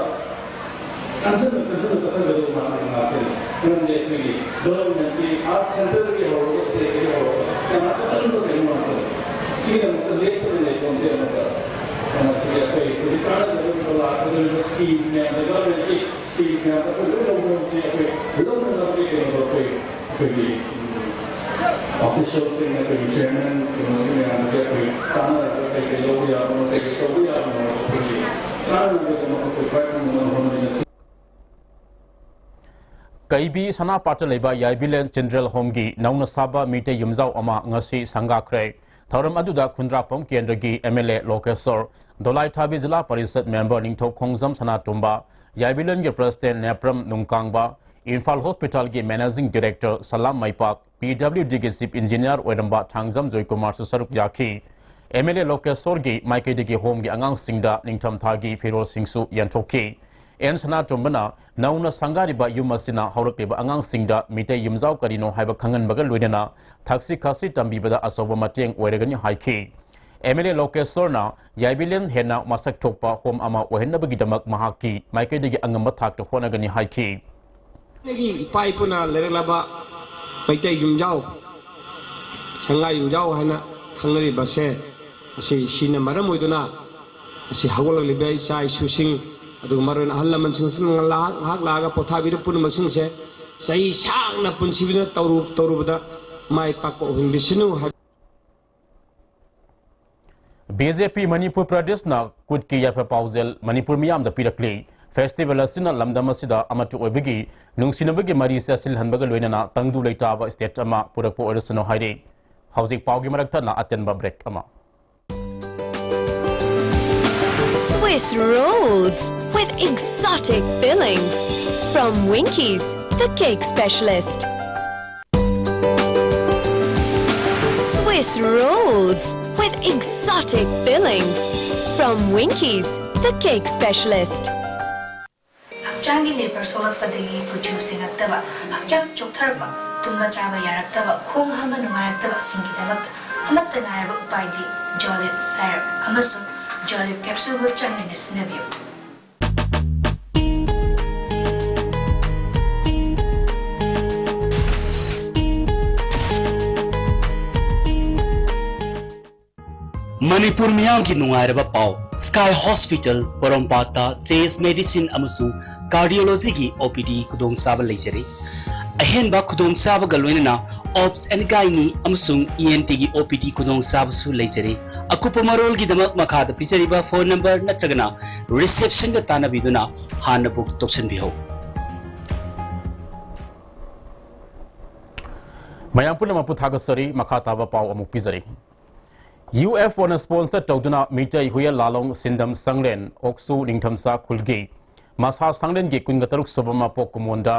ꯀꯟꯖꯟꯅ ꯀꯟꯖꯟꯅ ꯆꯠꯊꯒꯗꯕ ꯉꯥꯛꯇꯅꯤ, ꯉꯥꯛꯇꯅꯤ꯫ ꯃꯔꯝꯗꯤ ꯑꯩꯈꯣꯏꯒꯤ ꯒꯚꯔꯟꯃꯦꯟꯠꯀꯤ ꯑꯥ ꯁꯦꯟꯇꯔꯗꯒꯤ ꯍꯧꯔꯒ, ꯁ꯭ꯇꯦꯠꯇꯒꯤ ꯍꯧꯔꯒ ꯌꯥꯝꯅ ꯑꯀꯟꯕ ꯀꯩꯅꯣ ꯉꯥꯛꯇꯅꯤ꯫ ꯁꯤꯒꯤꯗꯃꯛꯇ ꯂꯦꯞꯇꯅ ꯂꯩꯄꯣꯟꯇꯦ ꯑꯃꯠꯇ꯫ ꯑꯗꯨꯅ ꯁꯤꯒꯤ ꯑꯩꯈꯣꯏ ꯍꯧꯖꯤꯛ ꯀꯥꯟꯅꯒꯗꯧꯔꯤꯕ ꯂꯥꯛꯀꯗꯧꯔꯤꯕ ꯁ꯭ꯀꯤꯝꯁ ꯃꯌꯥꯝꯁꯦ, ꯒꯚꯔꯟꯃꯦꯟꯠꯀꯤ ꯁ꯭ꯀꯤꯝꯁ ꯃꯌꯥꯝꯁꯦ ꯑꯩꯈꯣꯏ ꯂꯧꯅꯅꯕꯒꯤ, ꯑꯩꯈꯣꯏ ꯂꯧꯅꯅꯕꯒꯤ ꯀꯩꯅꯣꯗꯣ ꯑꯩꯈꯣꯏ ꯑꯩꯈꯣꯏꯒꯤ ꯑꯣꯐꯤꯁꯤꯌꯦꯜꯁꯤꯡ, ꯑꯩꯈꯣꯏꯒꯤ ꯆꯤꯌꯔꯃꯦꯟ, ꯀꯩꯅꯣꯁꯤꯡ ꯃꯌꯥꯝꯗꯒꯤ ꯑꯩꯈꯣꯏ ꯇꯥꯟꯅꯔꯒ ꯀꯩ ꯀꯩ ꯂꯧꯕ ꯌꯥꯕꯅꯣ, ꯀꯩ ꯀꯩ ꯇꯧꯕ ꯌꯥꯕꯅꯣ, ꯑꯩꯈꯣꯏꯒꯤ ꯀꯥꯟꯅꯅꯕꯒꯤꯗꯃꯛ ꯑꯩꯈꯣꯏ ꯈ꯭ꯋꯥꯏ ꯐꯅꯕ ꯍꯣꯠꯅꯃꯤꯟꯅꯁꯤ꯫ ꯀꯩꯕꯤ ꯁꯅꯥꯄꯥꯠꯇ ꯂꯩꯕ ꯌꯥꯏꯕꯤꯂꯦꯟ ꯆꯤꯜꯗ꯭ꯔꯦꯟ ꯍꯣꯝꯒꯤ ꯅꯧꯅ ꯁꯥꯕ ꯃꯤꯇꯩ ꯌꯨꯝꯖꯥꯎ ꯑꯃ ꯉꯁꯤ ꯁꯪꯒꯥꯈ꯭ꯔꯦ꯫ ꯊꯧꯔꯝ ꯑꯗꯨꯗ ꯈꯨꯟꯗ꯭ꯔꯥꯛꯄꯝ ꯀꯦꯟꯗ꯭ꯔꯒꯤ M L A Lokeshor, Dolaithabi ꯖꯤꯂꯥ ꯄꯔꯤꯁꯠ ꯃꯦꯝꯕꯔ ꯅꯤꯡꯊꯧ ꯈꯣꯡꯖꯝ ꯁꯅꯥꯇꯣꯝꯕ, ꯌꯥꯏꯕꯤꯂꯦꯟꯒꯤ ꯄ꯭ꯔꯁꯤꯗꯦꯟ ꯅꯦꯄ꯭ꯔꯝ ꯅꯨꯡꯀꯥꯡꯕ, ꯏꯝꯐꯥꯜ ꯍꯣꯁꯄꯤꯇꯥꯜꯒꯤ managing director Salam Meipak, P W ꯗꯤꯒꯤ ꯆꯤꯐ ꯏꯟꯖꯤꯅꯤꯌꯥꯔ ꯑꯣꯏꯔꯝꯕ ꯊꯥꯡꯖꯝ ꯖꯣꯏꯀꯨꯃꯥꯔꯁꯨ ꯁꯔꯨꯛ ꯌꯥꯈꯤ꯫ ꯑꯦꯝ ꯑꯦꯜ ꯑꯦ ꯂꯣꯀꯦꯁꯣꯔꯒꯤ ꯃꯥꯏꯀꯩꯗꯒꯤ ꯍꯣꯝꯒꯤ ꯑꯉꯥꯡꯁꯤꯡꯗ ꯅꯤꯡꯊꯝꯊꯥꯒꯤ ꯐꯤꯔꯣꯜꯁꯤꯡꯁꯨ ꯌꯦꯟꯊꯣꯛꯈꯤ꯫ ꯑꯦꯟ ꯁꯅꯥꯇꯣꯝꯕꯅ ꯅꯧꯅ ꯁꯪꯒꯥꯔꯤꯕ ꯌꯨꯝ ꯑꯁꯤꯅ ꯍꯧꯔꯛꯂꯤꯕ ꯑꯉꯥꯡꯁꯤꯡꯗ ꯃꯤꯇꯩ ꯌꯨꯝꯖꯥꯎ ꯀꯔꯤꯅꯣ ꯍꯥꯏꯕ ꯈꯪꯍꯟꯕꯒ ꯂꯣꯏꯅꯅ ꯊꯛꯁꯤ ꯈꯥꯁꯤ ꯇꯝꯕꯤꯕꯗ ꯑꯆꯧꯕ ꯃꯇꯦꯡ ꯑꯣꯏꯔꯒꯅꯤ ꯍꯥꯏꯈꯤ꯫ ꯑꯦꯝ ꯑꯦꯜ ꯑꯦ ꯂꯣꯀꯦꯁꯣꯔꯅ ꯌꯥꯏꯕꯤꯂꯦꯟ ꯍꯦꯟꯅ ꯃꯁꯛ ꯊꯣꯛꯄ ꯍꯣꯝ ꯑꯃ ꯑꯣꯏꯍꯟꯅꯕꯒꯤꯗꯃꯛ ꯃꯍꯥꯛꯀꯤ ꯃꯥꯏꯀꯩꯗꯒꯤ ꯑꯉꯝꯕ ꯊꯥꯛꯇ ꯍꯣꯠꯅꯒꯅꯤ ꯍꯥꯏꯈꯤ꯫ ꯑꯩꯒꯤ ꯏꯄꯥ ꯏꯄꯨꯅ ꯂꯩꯔꯛꯂꯕ ꯃꯩꯇꯩ ꯌꯨꯝꯖꯥꯎ, ꯁꯪꯒꯥꯏ ꯌꯨꯝꯖꯥꯎ ꯍꯥꯏꯅ ꯈꯪꯅꯔꯤꯕꯁꯦ, ꯑꯁꯤ ꯁꯤꯅ ꯃꯔꯝ ꯑꯣꯏꯗꯨꯅ ꯑꯁꯤ ꯍꯧꯒꯠꯂꯛꯂꯤꯕ ꯏꯆꯥ ꯏꯁꯨꯁꯤꯡ, ꯑꯗꯨꯒ ꯃꯔꯨ ꯑꯣꯏꯅ ꯑꯍꯜ ꯂꯃꯟꯁꯤꯡꯁꯤꯅ ꯉꯥꯏꯍꯥꯛ ꯉꯥꯏꯍꯥꯛ ꯂꯥꯛꯑꯒ ꯄꯣꯊꯥꯕꯤꯔꯤꯕ ꯄꯨꯝꯅꯃꯛꯁꯤꯡꯁꯦ ꯆꯍꯤ ꯁꯥꯡꯅ ꯄꯨꯟꯁꯤꯕꯤꯗꯨꯅ ꯇꯧꯔꯨ-, ꯇꯧꯔꯨꯕꯗ ꯃꯥꯏ ꯄꯥꯛꯄ ꯑꯣꯏꯍꯟꯕꯤꯁꯅꯨ ꯍꯥꯏ꯫ ꯕꯤ ꯖꯦ ꯄꯤ ꯃꯅꯤꯄꯨꯔ ꯄ꯭ꯔꯗꯦꯁꯅ ꯀꯨꯠꯀꯤ ꯌꯥꯏꯐ ꯄꯥꯎꯖꯦꯜ ꯃꯅꯤꯄꯨꯔ ꯃꯤꯌꯥꯝꯗ ꯄꯤꯔꯛꯂꯤ꯫ ꯐꯦꯁꯇꯤꯚꯦꯜ ꯑꯁꯤꯅ ꯂꯝꯗꯝ ꯑꯁꯤꯗ ꯑꯃꯠꯇ ꯑꯣꯏꯕꯒꯤ ꯅꯨꯡꯁꯤꯅꯕꯒꯤ ꯃꯔꯤ ꯆꯦꯠꯁꯤꯜꯍꯟꯕꯒ ꯂꯣꯏꯅꯅ ꯇꯪꯗꯨ ꯂꯩꯇꯥꯕ ꯁ꯭ꯇꯦꯠ ꯑꯃ ꯄꯨꯔꯛꯄ ꯑꯣꯏꯔꯁꯅꯨ ꯍꯥꯏꯔꯤ꯫ ꯍꯧꯖꯤꯛ ꯄꯥꯎꯒꯤ ꯃꯔꯛ ꯊꯠꯅ ꯑꯇꯦꯟꯕ ꯕ꯭ꯔꯦꯛ ꯑꯃ꯫ Swiss rolls with exotic fillings from Winkies, the cake specialist. Swiss rolls with exotic fillings from Winkies, the cake specialist. ꯍꯛꯆꯥꯡꯒꯤ ꯂꯦꯕꯔ ꯁꯣꯛꯂꯛꯄꯗꯒꯤ ꯀꯨꯆꯨ ꯁꯦꯡꯉꯛꯇꯕ, ꯍꯛꯆꯥꯡ ꯆꯣꯛꯊꯔꯛꯄ, ꯇꯨꯝꯕ ꯆꯥꯕ ꯌꯥꯔꯛꯇꯕ, ꯈꯣꯡ ꯍꯥꯝꯕ ꯅꯨꯡꯉꯥꯏꯔꯛꯇꯕꯁꯤꯡꯒꯤꯗꯃꯛꯇ ꯑꯃꯠꯇ ꯉꯥꯏꯔꯕ ꯎꯄꯥꯏꯗꯤ ꯖꯣꯂꯤꯞ ꯁꯥꯏꯔꯞ ꯑꯃꯁꯨꯡ ꯖꯣꯂꯤꯞ ꯀꯦꯞꯁꯨꯜꯕꯨ ꯆꯥꯡ ꯅꯥꯏꯅ ꯁꯤꯖꯤꯟꯅꯕꯤꯌꯨ꯫ ꯃꯅꯤꯄꯨꯔ ꯃꯤꯌꯥꯝꯒꯤ ꯅꯨꯡꯉꯥꯏꯔꯕ ꯄꯥꯎ, ꯁ꯭ꯀꯥꯏ ꯍꯣꯁꯄꯤꯇꯥꯜ ꯄꯣꯔꯣꯝꯄꯥꯠꯇ ꯆꯦꯁ ꯃꯦꯗꯤꯁꯤꯟ ꯑꯃꯁꯨꯡ ꯀꯥꯔꯗꯤꯑꯣꯂꯣꯖꯤꯒꯤ ꯑꯣ ꯄꯤ ꯗꯤ ꯈꯨꯗꯣꯡꯆꯥꯕ ꯂꯩꯖꯔꯤ꯫ ꯑꯍꯦꯟꯕ ꯈꯨꯗꯣꯡꯆꯥꯕꯒ ꯂꯣꯏꯅꯅ ꯑꯣꯞꯁ ꯑꯦꯟ ꯒꯥꯏꯅꯤ ꯑꯃꯁꯨꯡ ꯏ ꯑꯦꯟ ꯇꯤꯒꯤ ꯑꯣ ꯄꯤ ꯗꯤ ꯈꯨꯗꯣꯡꯆꯥꯕꯁꯨ ꯂꯩꯖꯔꯤ꯫ ꯑꯀꯨꯞꯄ ꯃꯔꯣꯜꯒꯤꯗꯃꯛ ꯃꯈꯥꯗ ꯄꯤꯖꯔꯤꯕ ꯐꯣꯟ ꯅꯝꯕꯔ ꯅꯠꯇ꯭ꯔꯒꯅ ꯔꯤꯁꯦꯞꯁꯟꯒ ꯇꯥꯟꯅꯕꯤꯗꯨꯅ ꯍꯥꯟꯅ ꯕꯨꯛ ꯇꯧꯁꯤꯟꯕꯤꯍꯧ꯫ ꯃꯌꯥꯝ ꯄꯨꯝꯅꯃꯛꯄꯨ ꯊꯥꯒꯠꯆꯔꯤ꯫ ꯃꯈꯥ ꯇꯥꯕ ꯄꯥꯎ ꯑꯃꯨꯛ ꯄꯤꯖꯔꯤ꯫ ꯌꯨ ꯑꯦꯐ ꯑꯣꯅ ꯁ꯭ꯄꯣꯟꯁꯔ ꯇꯧꯗꯨꯅ ꯃꯤꯇꯩ ꯍꯨꯏꯌꯦꯟ ꯂꯥꯂꯣꯡ ꯁꯤꯟꯗꯝ ꯁꯪꯂꯦꯟ ꯑꯣꯛꯁꯨ ꯅꯤꯡꯊꯝꯁꯥ ꯈꯨꯜꯒꯤ ꯃꯁꯥ ꯁꯪꯂꯦꯟꯒꯤ ꯀꯨꯟꯒ ꯇꯔꯨꯛ ꯁꯨꯕ ꯃꯄꯣꯛ ꯀꯨꯝꯑꯣꯟꯗ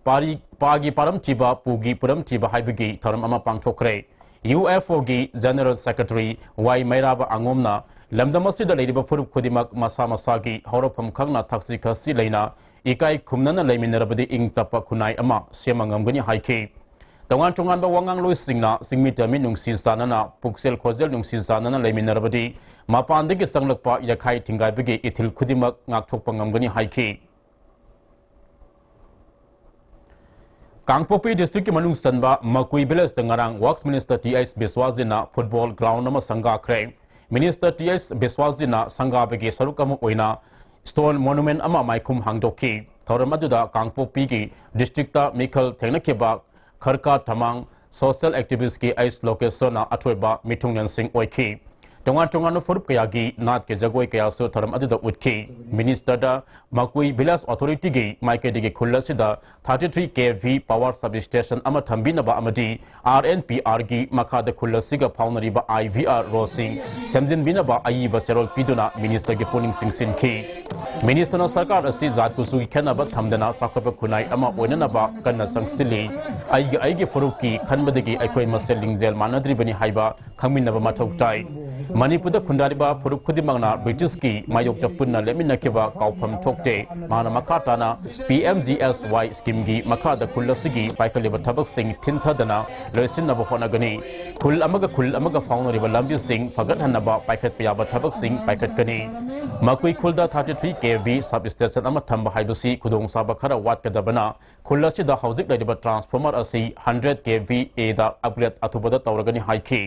ꯄꯥꯔꯤ-, ꯄꯥꯒꯤ ꯄꯥꯔꯝ ꯊꯤꯕ, ꯄꯨꯒꯤ ꯄꯨꯔꯝ ꯊꯤꯕ ꯍꯥꯏꯕꯒꯤ ꯊꯧꯔꯝ ꯑꯃ ꯄꯥꯡꯊꯣꯛꯈ꯭ꯔꯦ꯫ UFOꯒꯤ General Secretary ꯋꯥꯏ ꯃꯩꯔꯥꯕ ꯑꯉꯣꯝꯅ ꯂꯝꯗꯝ ꯑꯁꯤꯗ ꯂꯩꯔꯤꯕ ꯐꯨꯔꯨꯞ ꯈꯨꯗꯤꯡꯃꯛ ꯃꯁꯥ ꯃꯁꯥꯒꯤ ꯍꯧꯔꯛꯐꯝ ꯈꯪꯅ ꯊꯛꯁꯤ ꯈꯥꯁꯤ ꯂꯩꯅ ꯏꯀꯥꯏ ꯈꯨꯝꯅꯅ ꯂꯩꯃꯤꯟꯅꯔꯕꯗꯤ ꯏꯪ ꯇꯞꯄ ꯈꯨꯟꯅꯥꯏ ꯑꯃ ꯁꯦꯝꯕ ꯉꯝꯒꯅꯤ ꯍꯥꯏꯈꯤ꯫ ꯇꯣꯉꯥꯟ ꯇꯣꯉꯥꯟꯕ ꯋꯥꯉꯥꯡꯂꯣꯏꯁꯤꯡꯅ ꯆꯤꯡꯃꯤ ꯇꯝꯃꯤ ꯅꯨꯡꯁꯤ ꯆꯥꯟꯅꯅ, ꯄꯨꯛꯆꯦꯜ ꯈꯣꯏꯖꯦꯜ ꯅꯨꯡꯁꯤ ꯆꯥꯟꯅꯅ ꯂꯩꯃꯤꯟꯅꯔꯕꯗꯤ ꯃꯄꯥꯟꯗꯒꯤ ꯆꯪꯂꯛꯄ ꯌꯥꯈꯥꯏ ꯊꯤꯡꯒꯥꯏꯕꯒꯤ ꯏꯊꯤꯜ ꯈꯨꯗꯤꯡꯃꯛ ꯉꯥꯛꯊꯣꯛꯄ ꯉꯝꯒꯅꯤ ꯍꯥꯏꯈꯤ꯫ ꯀꯥꯡꯄꯣꯛꯄꯤ districtꯀꯤ ꯃꯅꯨꯡ ꯆꯟꯕ ꯃꯀꯨꯏ villageꯇ ꯉꯔꯥꯡ Works Minister ꯇꯤ ꯑꯩꯆ ꯕꯤꯁ꯭ꯋꯥꯁꯖꯤꯠꯅ football ground ꯑꯃ ꯁꯪꯒꯥꯈ꯭ꯔꯦ꯫ Minister ꯇꯤ ꯑꯩꯆ ꯕꯤꯁ꯭ꯋꯥꯁꯖꯤꯠꯅ ꯁꯪꯒꯥꯕꯒꯤ ꯁꯔꯨꯛ ꯑꯃ ꯑꯣꯏꯅ stone monument ꯑꯃ ꯃꯥꯏꯈꯨꯝ ꯍꯥꯡꯗꯣꯛꯈꯤ꯫ ꯊꯧꯔꯝ ꯑꯗꯨꯗ ꯀꯥꯡꯄꯣꯛꯄꯤꯒꯤ districtꯇ ꯃꯤꯈꯜ ꯊꯦꯡꯅꯈꯤꯕ ꯈꯔꯀꯥ ꯊꯃꯥꯡ social activistꯀꯤ ꯑꯩꯆ ꯂꯣꯀꯦꯁ꯭ꯋꯔꯅ ꯑꯊꯣꯏꯕ ꯃꯤꯊꯨꯡꯂꯦꯟꯁꯤꯡ ꯑꯣꯏꯈꯤ꯫ ꯇꯣꯉꯥꯟ ꯇꯣꯉꯥꯟꯕ ꯐꯨꯔꯨꯞ ꯀꯌꯥꯒꯤ ꯅꯥꯠꯀꯤ ꯖꯒꯣꯏ ꯀꯌꯥꯁꯨ ꯊꯧꯔꯝ ꯑꯗꯨꯗ ꯎꯠꯈꯤ꯫ Ministerꯗ ꯃꯀꯨꯏ village authorityꯒꯤ ꯃꯥꯏꯀꯩꯗꯒꯤ ꯈꯨꯜ ꯑꯁꯤꯗ thirty three KV power substation ꯑꯃ ꯊꯝꯕꯤꯅꯕ ꯑꯃꯗꯤ RNPRꯒꯤ ꯃꯈꯥꯗ ꯈꯨꯜ ꯑꯁꯤꯒ ꯐꯥꯎꯅꯔꯤꯕ IVR roadꯁꯤꯡ ꯁꯦꯝꯖꯤꯟꯕꯤꯅꯕ ꯑꯏꯕ ꯆꯦꯔꯣꯜ ꯄꯤꯗꯨꯅ ministerꯒꯤ ꯄꯨꯛꯅꯤꯡ ꯆꯤꯡꯁꯤꯟꯈꯤ꯫ Ministerꯅ ꯁꯔꯀꯥꯔ ꯑꯁꯤ ꯖꯥꯠ ꯀꯨꯆꯨꯒꯤ ꯈꯦꯠꯅꯕ ꯊꯝꯗꯅ ꯆꯥꯎꯈꯠꯄ ꯈꯨꯟꯅꯥꯏ ꯑꯃ ꯑꯣꯏꯅꯅꯕ ꯀꯟꯅ ꯆꯪꯁꯤꯜꯂꯤ꯫ ꯑꯩꯒꯤ, ꯑꯩꯒꯤ ꯐꯨꯔꯨꯞꯀꯤ ꯈꯟꯕꯗꯒꯤ ꯑꯩꯈꯣꯏ ꯃꯁꯦꯜ ꯂꯤꯡꯖꯦꯜ ꯃꯥꯟꯅꯗ꯭ꯔꯤꯕꯅꯤ ꯍꯥꯏꯕ ꯈꯪꯃꯤꯟꯅꯕ ꯃꯊꯧ ꯇꯥꯏ꯫ ꯃꯅꯤꯄꯨꯔꯗ ꯈꯨꯟꯗꯥꯔꯤꯕ ꯐꯨꯔꯨꯞ ꯈꯨꯗꯤꯡꯃꯛꯅ Britishꯀꯤ ꯃꯥꯌꯣꯛꯇ ꯄꯨꯟꯅ ꯂꯦꯞꯃꯤꯟꯅꯈꯤꯕ ꯀꯥꯎꯐꯝ ꯊꯣꯛꯇꯦ꯫ ꯃꯍꯥꯛꯅ ꯃꯈꯥ ꯇꯥꯅ PMGSY schemeꯒꯤ ꯃꯈꯥꯗ ꯈꯨꯜ ꯑꯁꯤꯒꯤ ꯄꯥꯏꯈꯠꯂꯤꯕ ꯊꯕꯛꯁꯤꯡ ꯊꯤꯟꯊꯗꯅ ꯂꯣꯏꯁꯤꯟꯅꯕ ꯍꯣꯠꯅꯒꯅꯤ꯫ ꯈꯨꯜ ꯑꯃꯒ ꯈꯨꯜ ꯑꯃꯒ ꯐꯥꯎꯅꯔꯤꯕ ꯂꯝꯕꯤꯁꯤꯡ ꯐꯒꯠꯍꯟꯅꯕ ꯄꯥꯏꯈꯠꯄ ꯌꯥꯕ ꯊꯕꯛꯁꯤꯡ ꯄꯥꯏꯈꯠꯀꯅꯤ꯫ ꯃꯀꯨꯏ ꯈꯨꯜꯗ thirty three KV substation ꯑꯃ ꯊꯝꯕ ꯍꯥꯏꯕꯁꯤ ꯈꯨꯗꯣꯡꯆꯥꯕ ꯈꯔ ꯋꯥꯠꯀꯗꯕꯅ ꯈꯨꯜ ꯑꯁꯤꯗ ꯍꯧꯖꯤꯛ ꯂꯩꯔꯤꯕ transformer ꯑꯁꯤ hundred KVAꯗ upgrade ꯑꯊꯨꯕꯗ ꯇꯧꯔꯒꯅꯤ ꯍꯥꯏꯈꯤ꯫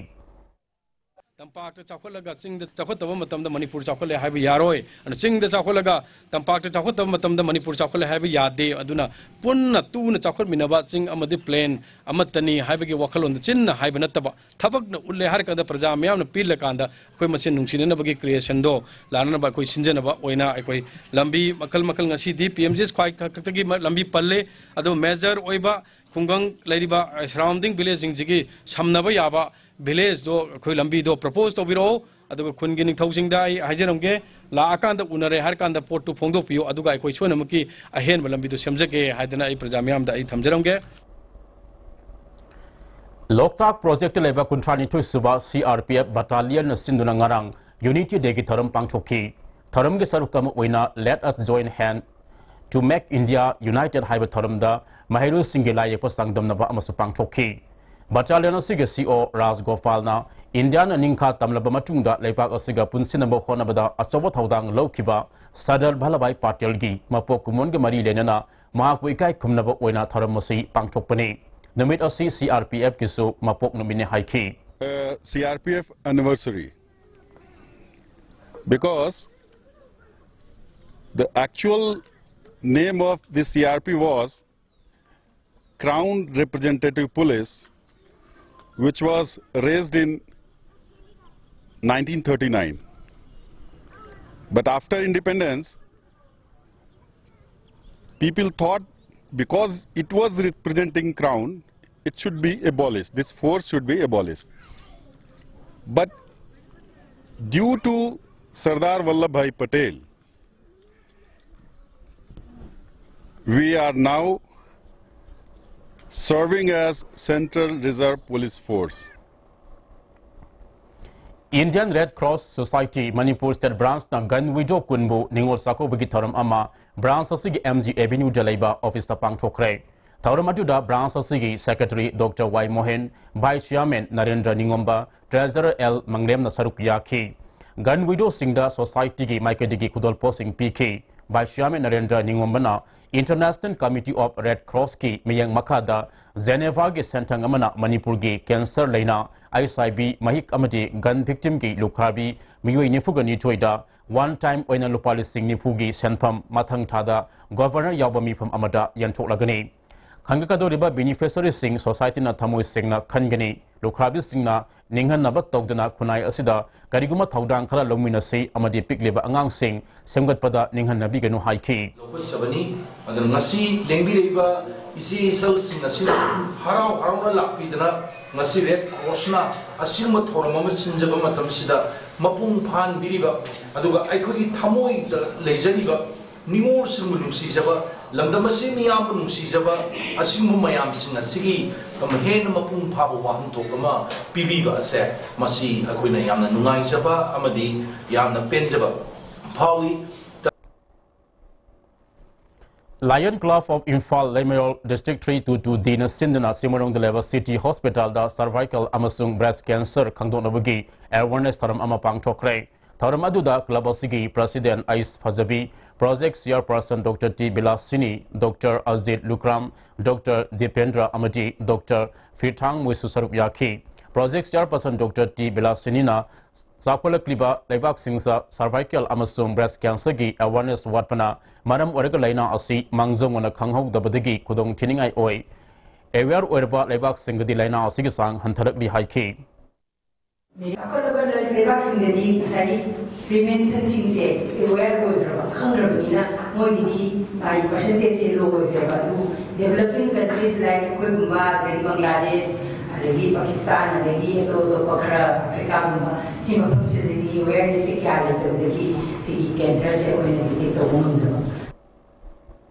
ꯇꯝꯄꯥꯛꯇ ꯆꯥꯎꯈꯠꯂꯒ ꯆꯤꯡꯗ ꯆꯥꯎꯈꯠꯇꯕ ꯃꯇꯝꯗ ꯃꯅꯤꯄꯨꯔ ꯆꯥꯎꯈꯠꯂꯦ ꯍꯥꯏꯕ ꯌꯥꯔꯣꯏ꯫ ꯑꯗꯨꯅ ꯆꯤꯡꯗ ꯆꯥꯎꯈꯠꯂꯒ ꯇꯝꯄꯥꯛꯇ ꯆꯥꯎꯈꯠꯇꯕ ꯃꯇꯝꯗ ꯃꯅꯤꯄꯨꯔ ꯆꯥꯎꯈꯠꯂꯦ ꯍꯥꯏꯕ ꯌꯥꯗꯦ꯫ ꯑꯗꯨꯅ ꯄꯨꯟꯅ ꯇꯨꯅ ꯆꯥꯎꯈꯠꯃꯤꯟꯅꯕ ꯆꯤꯡ ꯑꯃꯗꯤ plain ꯑꯃꯠꯇꯅꯤ ꯍꯥꯏꯕꯒꯤ ꯋꯥꯈꯜꯂꯣꯟꯗ ꯆꯤꯟꯅ ꯍꯥꯏꯕ ꯅꯠꯇꯕ, ꯊꯕꯛꯅ ꯎꯠꯂꯦ ꯍꯥꯏꯔꯀꯥꯟꯗ ꯄ꯭ꯔꯖꯥ ꯃꯤꯌꯥꯝꯅ ꯄꯤꯜꯂꯀꯥꯟꯗ ꯑꯩꯈꯣꯏ ꯃꯁꯦꯟ ꯅꯨꯡꯁꯤꯅꯅꯕꯒꯤ creationꯗꯣ ꯂꯥꯟꯅꯅꯕ ꯑꯩꯈꯣꯏ ꯁꯤꯟꯖꯅꯕ ꯑꯣꯏꯅ ꯑꯩꯈꯣꯏ ꯂꯝꯕꯤ ꯃꯈꯜ ꯃꯈꯜ ꯉꯁꯤꯗꯤ PMGSY ꯈꯛꯇꯒꯤ ꯂꯝꯕꯤ ꯄꯜꯂꯦ꯫ ꯑꯗꯣ major ꯑꯣꯏꯕ ꯈꯨꯡꯒꯪ ꯂꯩꯔꯤꯕ surrounding villageꯁꯤꯡꯁꯤꯒꯤ ꯁꯝꯅꯕ ꯌꯥꯕ villageꯗꯣ ꯑꯩꯈꯣꯏ ꯂꯝꯕꯤꯗꯣ propose ꯇꯧꯕꯤꯔꯛꯑꯣ꯫ ꯑꯗꯨꯒ ꯈꯨꯟꯒꯤ ꯅꯤꯡꯊꯧꯁꯤꯡꯗ ꯑꯩ ꯍꯥꯏꯖꯔꯝꯒꯦ, ꯂꯥꯛꯑꯀꯥꯟꯗ ꯎꯅꯔꯦ ꯍꯥꯏꯔ ꯀꯥꯟꯗ ꯄꯣꯠꯇꯨ ꯐꯣꯡꯗꯣꯛꯄꯤꯌꯨ, ꯑꯗꯨꯒ ꯑꯩꯈꯣꯏ ꯁꯣꯏꯗꯅꯃꯛꯀꯤ ꯑꯍꯦꯟꯕ ꯂꯝꯕꯤꯗꯨ ꯁꯦꯝꯖꯒꯦ ꯍꯥꯏꯗꯅ ꯑꯩ ꯄ꯭ꯔꯖꯥ ꯃꯤꯌꯥꯝꯗ ꯑꯩ ꯊꯝꯖꯔꯝꯒꯦ꯫ ꯂꯣꯛꯇꯥꯛ ꯄ꯭ꯔꯣꯖꯦꯛꯇ ꯂꯩꯕ ꯀꯨꯟꯊ꯭ꯔꯥ ꯅꯤꯊꯣꯏ ꯁꯨꯕ C R P F ꯕꯠꯇꯥꯂꯤꯌꯟꯅ ꯁꯤꯟꯗꯨꯅ ꯉꯔꯥꯡ Unity Dayꯒꯤ ꯊꯧꯔꯝ ꯄꯥꯡꯊꯣꯛꯈꯤ꯫ ꯊꯧꯔꯝꯒꯤ ꯁꯔꯨꯛ ꯑꯃ ꯑꯣꯏꯅ Let Us Join Hand to Make India United ꯍꯥꯏꯕ ꯊꯧꯔꯝꯗ ꯃꯍꯩꯔꯣꯏꯁꯤꯡꯒꯤ ꯂꯥꯏ ꯌꯦꯛꯄ ꯆꯥꯡꯗꯝꯅꯕ ꯑꯃꯁꯨ ꯄꯥꯡꯊꯣꯛꯈꯤ꯫ ꯕꯠꯇꯥꯂꯤꯌꯟ ꯑꯁꯤꯒꯤ C O ꯔꯥꯖ ꯒꯣꯄꯥꯜꯅ ꯏꯟꯗꯤꯌꯥꯅ ꯅꯤꯡꯈꯥ ꯇꯝꯂꯕ ꯃꯇꯨꯡꯗ ꯂꯩꯕꯥꯛ ꯑꯁꯤꯒ ꯄꯨꯟꯁꯤꯟꯅꯕ ꯍꯣꯠꯅꯕꯗ ꯑꯆꯧꯕ ꯊꯧꯗꯥꯡ ꯂꯧꯈꯤꯕ ꯁꯔꯗꯥꯔ ꯚꯜꯂꯚꯚꯥꯏ ꯄꯇꯦꯜꯒꯤ ꯃꯄꯣꯛ ꯀꯨꯝꯑꯣꯟꯒ ꯃꯔꯤ ꯂꯩꯅꯅ ꯃꯍꯥꯛꯄꯨ ꯏꯀꯥꯏ ꯈꯨꯝꯅꯕ ꯑꯣꯏꯅ ꯊꯧꯔꯝ ꯑꯁꯤ ꯄꯥꯡꯊꯣꯛꯄꯅꯤ꯫ ꯅꯨꯃꯤꯠ ꯑꯁꯤ C R P Fꯀꯤꯁꯨ ꯃꯄꯣꯛ ꯅꯨꯃꯤꯠꯅꯤ ꯍꯥꯏꯈꯤ꯫ Uh, C R P F anniversary, because the actual name of the C R P was Crown Representative Police, which was raised in nineteen thirty-nine. But after independence, people thought, because it was representing Crown, it should be abolished. This force should be abolished. But due to Sardar Vallabhbhai Patel, we are now serving as Central Reserve Police Force. Indian Red Cross Society Manipur State Branchꯅ gun widow ꯀꯨꯟꯕꯨ ꯅꯤꯉꯣꯜ ꯆꯥꯛꯀꯧꯕꯒꯤ ꯊꯧꯔꯝ ꯑꯃ branch ꯑꯁꯤꯒꯤ M G Avenueꯗ ꯂꯩꯕ officeꯇ ꯄꯥꯡꯊꯣꯛꯈ꯭ꯔꯦ꯫ ꯊꯧꯔꯝ ꯑꯗꯨꯗ branch ꯑꯁꯤꯒꯤ secretary Doctor Y Mohan, vice chairman Narendra ꯅꯤꯉꯣꯝꯕ, treasurer L ꯃꯪꯂꯦꯝꯅ ꯁꯔꯨꯛ ꯌꯥꯈꯤ꯫ Gun widowꯁꯤꯡꯗ societyꯒꯤ ꯃꯥꯏꯀꯩꯗꯒꯤ ꯈꯨꯗꯣꯜꯄꯣꯠꯁꯤꯡ ꯄꯤꯈꯤ꯫ Vice chairman Narendra ꯅꯤꯉꯣꯝꯕꯅ International Committee of Red Crossꯀꯤ ꯃꯤꯠꯌꯦꯡ ꯃꯈꯥꯗ Genevaꯒꯤ ꯁꯦꯟꯊꯪ ꯑꯃꯅ ꯃꯅꯤꯄꯨꯔꯒꯤ cancer ꯂꯩꯅꯥ, H I V, ꯃꯍꯤꯛ ꯑꯃꯗꯤ gun victimꯒꯤ ꯂꯨꯈ꯭ꯔꯥꯕꯤ ꯃꯤꯑꯣꯏ ꯅꯤꯐꯨꯒ ꯅꯤꯊꯣꯏꯗ one time ꯑꯣꯏꯅ ꯂꯨꯄꯥ ꯂꯤꯁꯤꯡ ꯅꯤꯐꯨꯒꯤ ꯁꯦꯟꯐꯝ ꯃꯊꯪ ꯊꯥꯗ governor ꯌꯥꯎꯕ ꯃꯤꯐꯝ ꯑꯃꯗ ꯌꯦꯟꯊꯣꯛꯂꯒꯅꯤ꯫ ꯈꯟꯒꯠꯀꯗꯧꯔꯤꯕ beneficiaryꯁꯤꯡ societyꯅ ꯊꯃꯣꯏ ꯁꯦꯡꯅ ꯈꯟꯒꯅꯤ꯫ ꯂꯨꯈ꯭ꯔꯥꯕꯤꯁꯤꯡꯅ ꯅꯤꯡꯍꯟꯅꯕ ꯇꯧꯗꯅ ꯈꯨꯟꯅꯥꯏ ꯑꯁꯤꯗ ꯀꯔꯤꯒꯨꯝꯕ ꯊꯧꯗꯥꯡ ꯈꯔ ꯂꯧꯃꯤꯟꯅꯁꯤ ꯑꯃꯗꯤ ꯄꯤꯛꯂꯤꯕ ꯑꯉꯥꯡꯁꯤꯡ ꯁꯦꯝꯒꯠꯄꯗ ꯅꯤꯡꯍꯟꯅꯕꯤꯒꯅꯨ ꯍꯥꯏꯈꯤ꯫ ꯂꯧꯈꯠꯆꯕꯅꯤ꯫ ꯑꯗꯨꯅ ꯉꯁꯤ ꯂꯦꯡꯕꯤꯔꯛꯏꯕ ꯏꯆꯦ ꯏꯆꯜꯁꯤꯡ ꯑꯁꯤꯅ ꯍꯔꯥꯎ ꯍꯔꯥꯎꯅ ꯂꯥꯛꯄꯤꯗꯅ ꯉꯁꯤ Red Crossꯅ ꯑꯁꯤꯒꯨꯝꯕ ꯊꯧꯔꯝ ꯑꯃ ꯁꯤꯟꯖꯕ ꯃꯇꯝꯁꯤꯗ ꯃꯄꯨꯡ ꯐꯥꯍꯟꯕꯤꯔꯤꯕ, ꯑꯗꯨꯒ ꯑꯩꯈꯣꯏꯒꯤ ꯊꯃꯣꯏꯗ ꯂꯩꯖꯔꯤꯕ ꯅꯤꯉꯣꯜꯁꯤꯡꯕꯨ ꯅꯨꯡꯁꯤꯖꯕ, ꯂꯝꯗꯝ ꯑꯁꯤ ꯃꯤꯌꯥꯝꯕꯨ ꯅꯨꯡꯁꯤꯖꯕ, ꯑꯁꯤꯒꯨꯝꯕ ꯃꯌꯥꯝꯁꯤꯡ ꯑꯁꯤꯒꯤ ꯍꯦꯟꯅ ꯃꯄꯨꯡ ꯐꯥꯕ ꯋꯥꯍꯟꯊꯣꯛ ꯑꯃ ꯄꯤꯕꯤꯕ ꯑꯁꯦ, ꯃꯁꯤ ꯑꯩꯈꯣꯏꯅ ꯌꯥꯝꯅ ꯅꯨꯡꯉꯥꯏꯖꯕ ꯑꯃꯗꯤ ꯌꯥꯝꯅ ꯄꯦꯟꯖꯕ ꯐꯥꯎꯏ꯫ Lion Club of Imphal, ꯂꯩꯃꯔꯣꯜ District three two two D ꯅ ꯁꯤꯟꯗꯨꯅ ꯆꯤꯡꯃꯩꯔꯣꯡꯗ ꯂꯩꯕ City Hospital ꯗ cervical ꯑꯃꯁꯨꯡ breast cancer ꯈꯪꯗꯣꯛꯅꯕꯒꯤ awareness ꯊꯧꯔꯝ ꯑꯃ ꯄꯥꯡꯊꯣꯛꯈ꯭ꯔꯦ꯫ ꯊꯧꯔꯝ ꯑꯗꯨꯗ club ꯑꯁꯤꯒꯤ president ꯑꯩꯁ ꯐꯖꯕꯤ, project chairperson Doctor T Bilasini, Doctor Ajit Lukram, Doctor Dipendra ꯑꯃꯗꯤ Doctor ꯐꯤꯔꯊꯥꯡ ꯃꯣꯏꯁꯨ ꯁꯔꯨꯛ ꯌꯥꯈꯤ꯫ Project chairperson Doctor ꯇꯤ ꯕꯤꯂꯥꯁꯤꯅꯤꯅ ꯆꯥꯎꯈꯠꯂꯛꯂꯤꯕ ꯂꯩꯕꯥꯛꯁꯤꯡꯗ cervical ꯑꯃꯁꯨꯡ breast cancer ꯒꯤ awareness ꯋꯥꯠꯄꯅ ꯃꯔꯝ ꯑꯣꯏꯔꯒ ꯂꯥꯏꯅꯥ ꯑꯁꯤ ꯃꯥꯡꯖꯧꯅꯅ ꯈꯪꯍꯧꯗꯕꯗꯒꯤ ꯈꯨꯗꯣꯡ ꯊꯤꯅꯤꯡꯉꯥꯏ ꯑꯣꯏ꯫ Aware ꯑꯣꯏꯔꯕ ꯂꯩꯕꯥꯛꯁꯤꯡꯗꯗꯤ ꯂꯥꯏꯅꯥ ꯑꯁꯤꯒꯤ ꯆꯥꯡ ꯍꯟꯊꯔꯛꯂꯤ ꯍꯥꯏꯈꯤ꯫ ꯆꯥꯎꯈꯠꯂꯕ ꯂꯩꯕꯥꯛꯁꯤꯡꯗꯗꯤ ꯉꯁꯥꯏꯒꯤ prevention ꯁꯤꯡꯁꯦ aware ꯑꯣꯏꯈ꯭ꯔꯕ, ꯈꯪꯈ꯭ꯔꯕꯅꯤꯅ ꯃꯣꯏꯒꯤꯗꯤ ꯃꯥꯒꯤ percentage ꯁꯦ low ꯑꯣꯏꯈ꯭ꯔꯦꯕ꯫ ꯑꯗꯨꯕꯨ developing countries like ꯑꯩꯈꯣꯏꯒꯨꯝꯕ, ꯑꯗꯒꯤ ꯕꯪꯒ꯭ꯂꯥꯗꯦꯁ, ꯑꯗꯒꯤ ꯄꯥꯀꯤꯁꯇꯥꯟ, ꯑꯗꯒꯤ ꯑꯇꯣꯞ ꯑꯇꯣꯞꯄ ꯈꯔ ꯑꯐ꯭ꯔꯤꯀꯥꯒꯨꯝꯕ, ꯁꯤ ꯃꯐꯝꯁꯤꯗꯗꯤ awareness ꯁꯦ ꯀꯌꯥ ꯂꯩꯇꯕꯗꯒꯤ ꯁꯤꯒꯤ cancer ꯁꯦ ꯑꯩꯈꯣꯏꯅ detect ꯇꯧꯕ ꯉꯝꯗꯕ꯫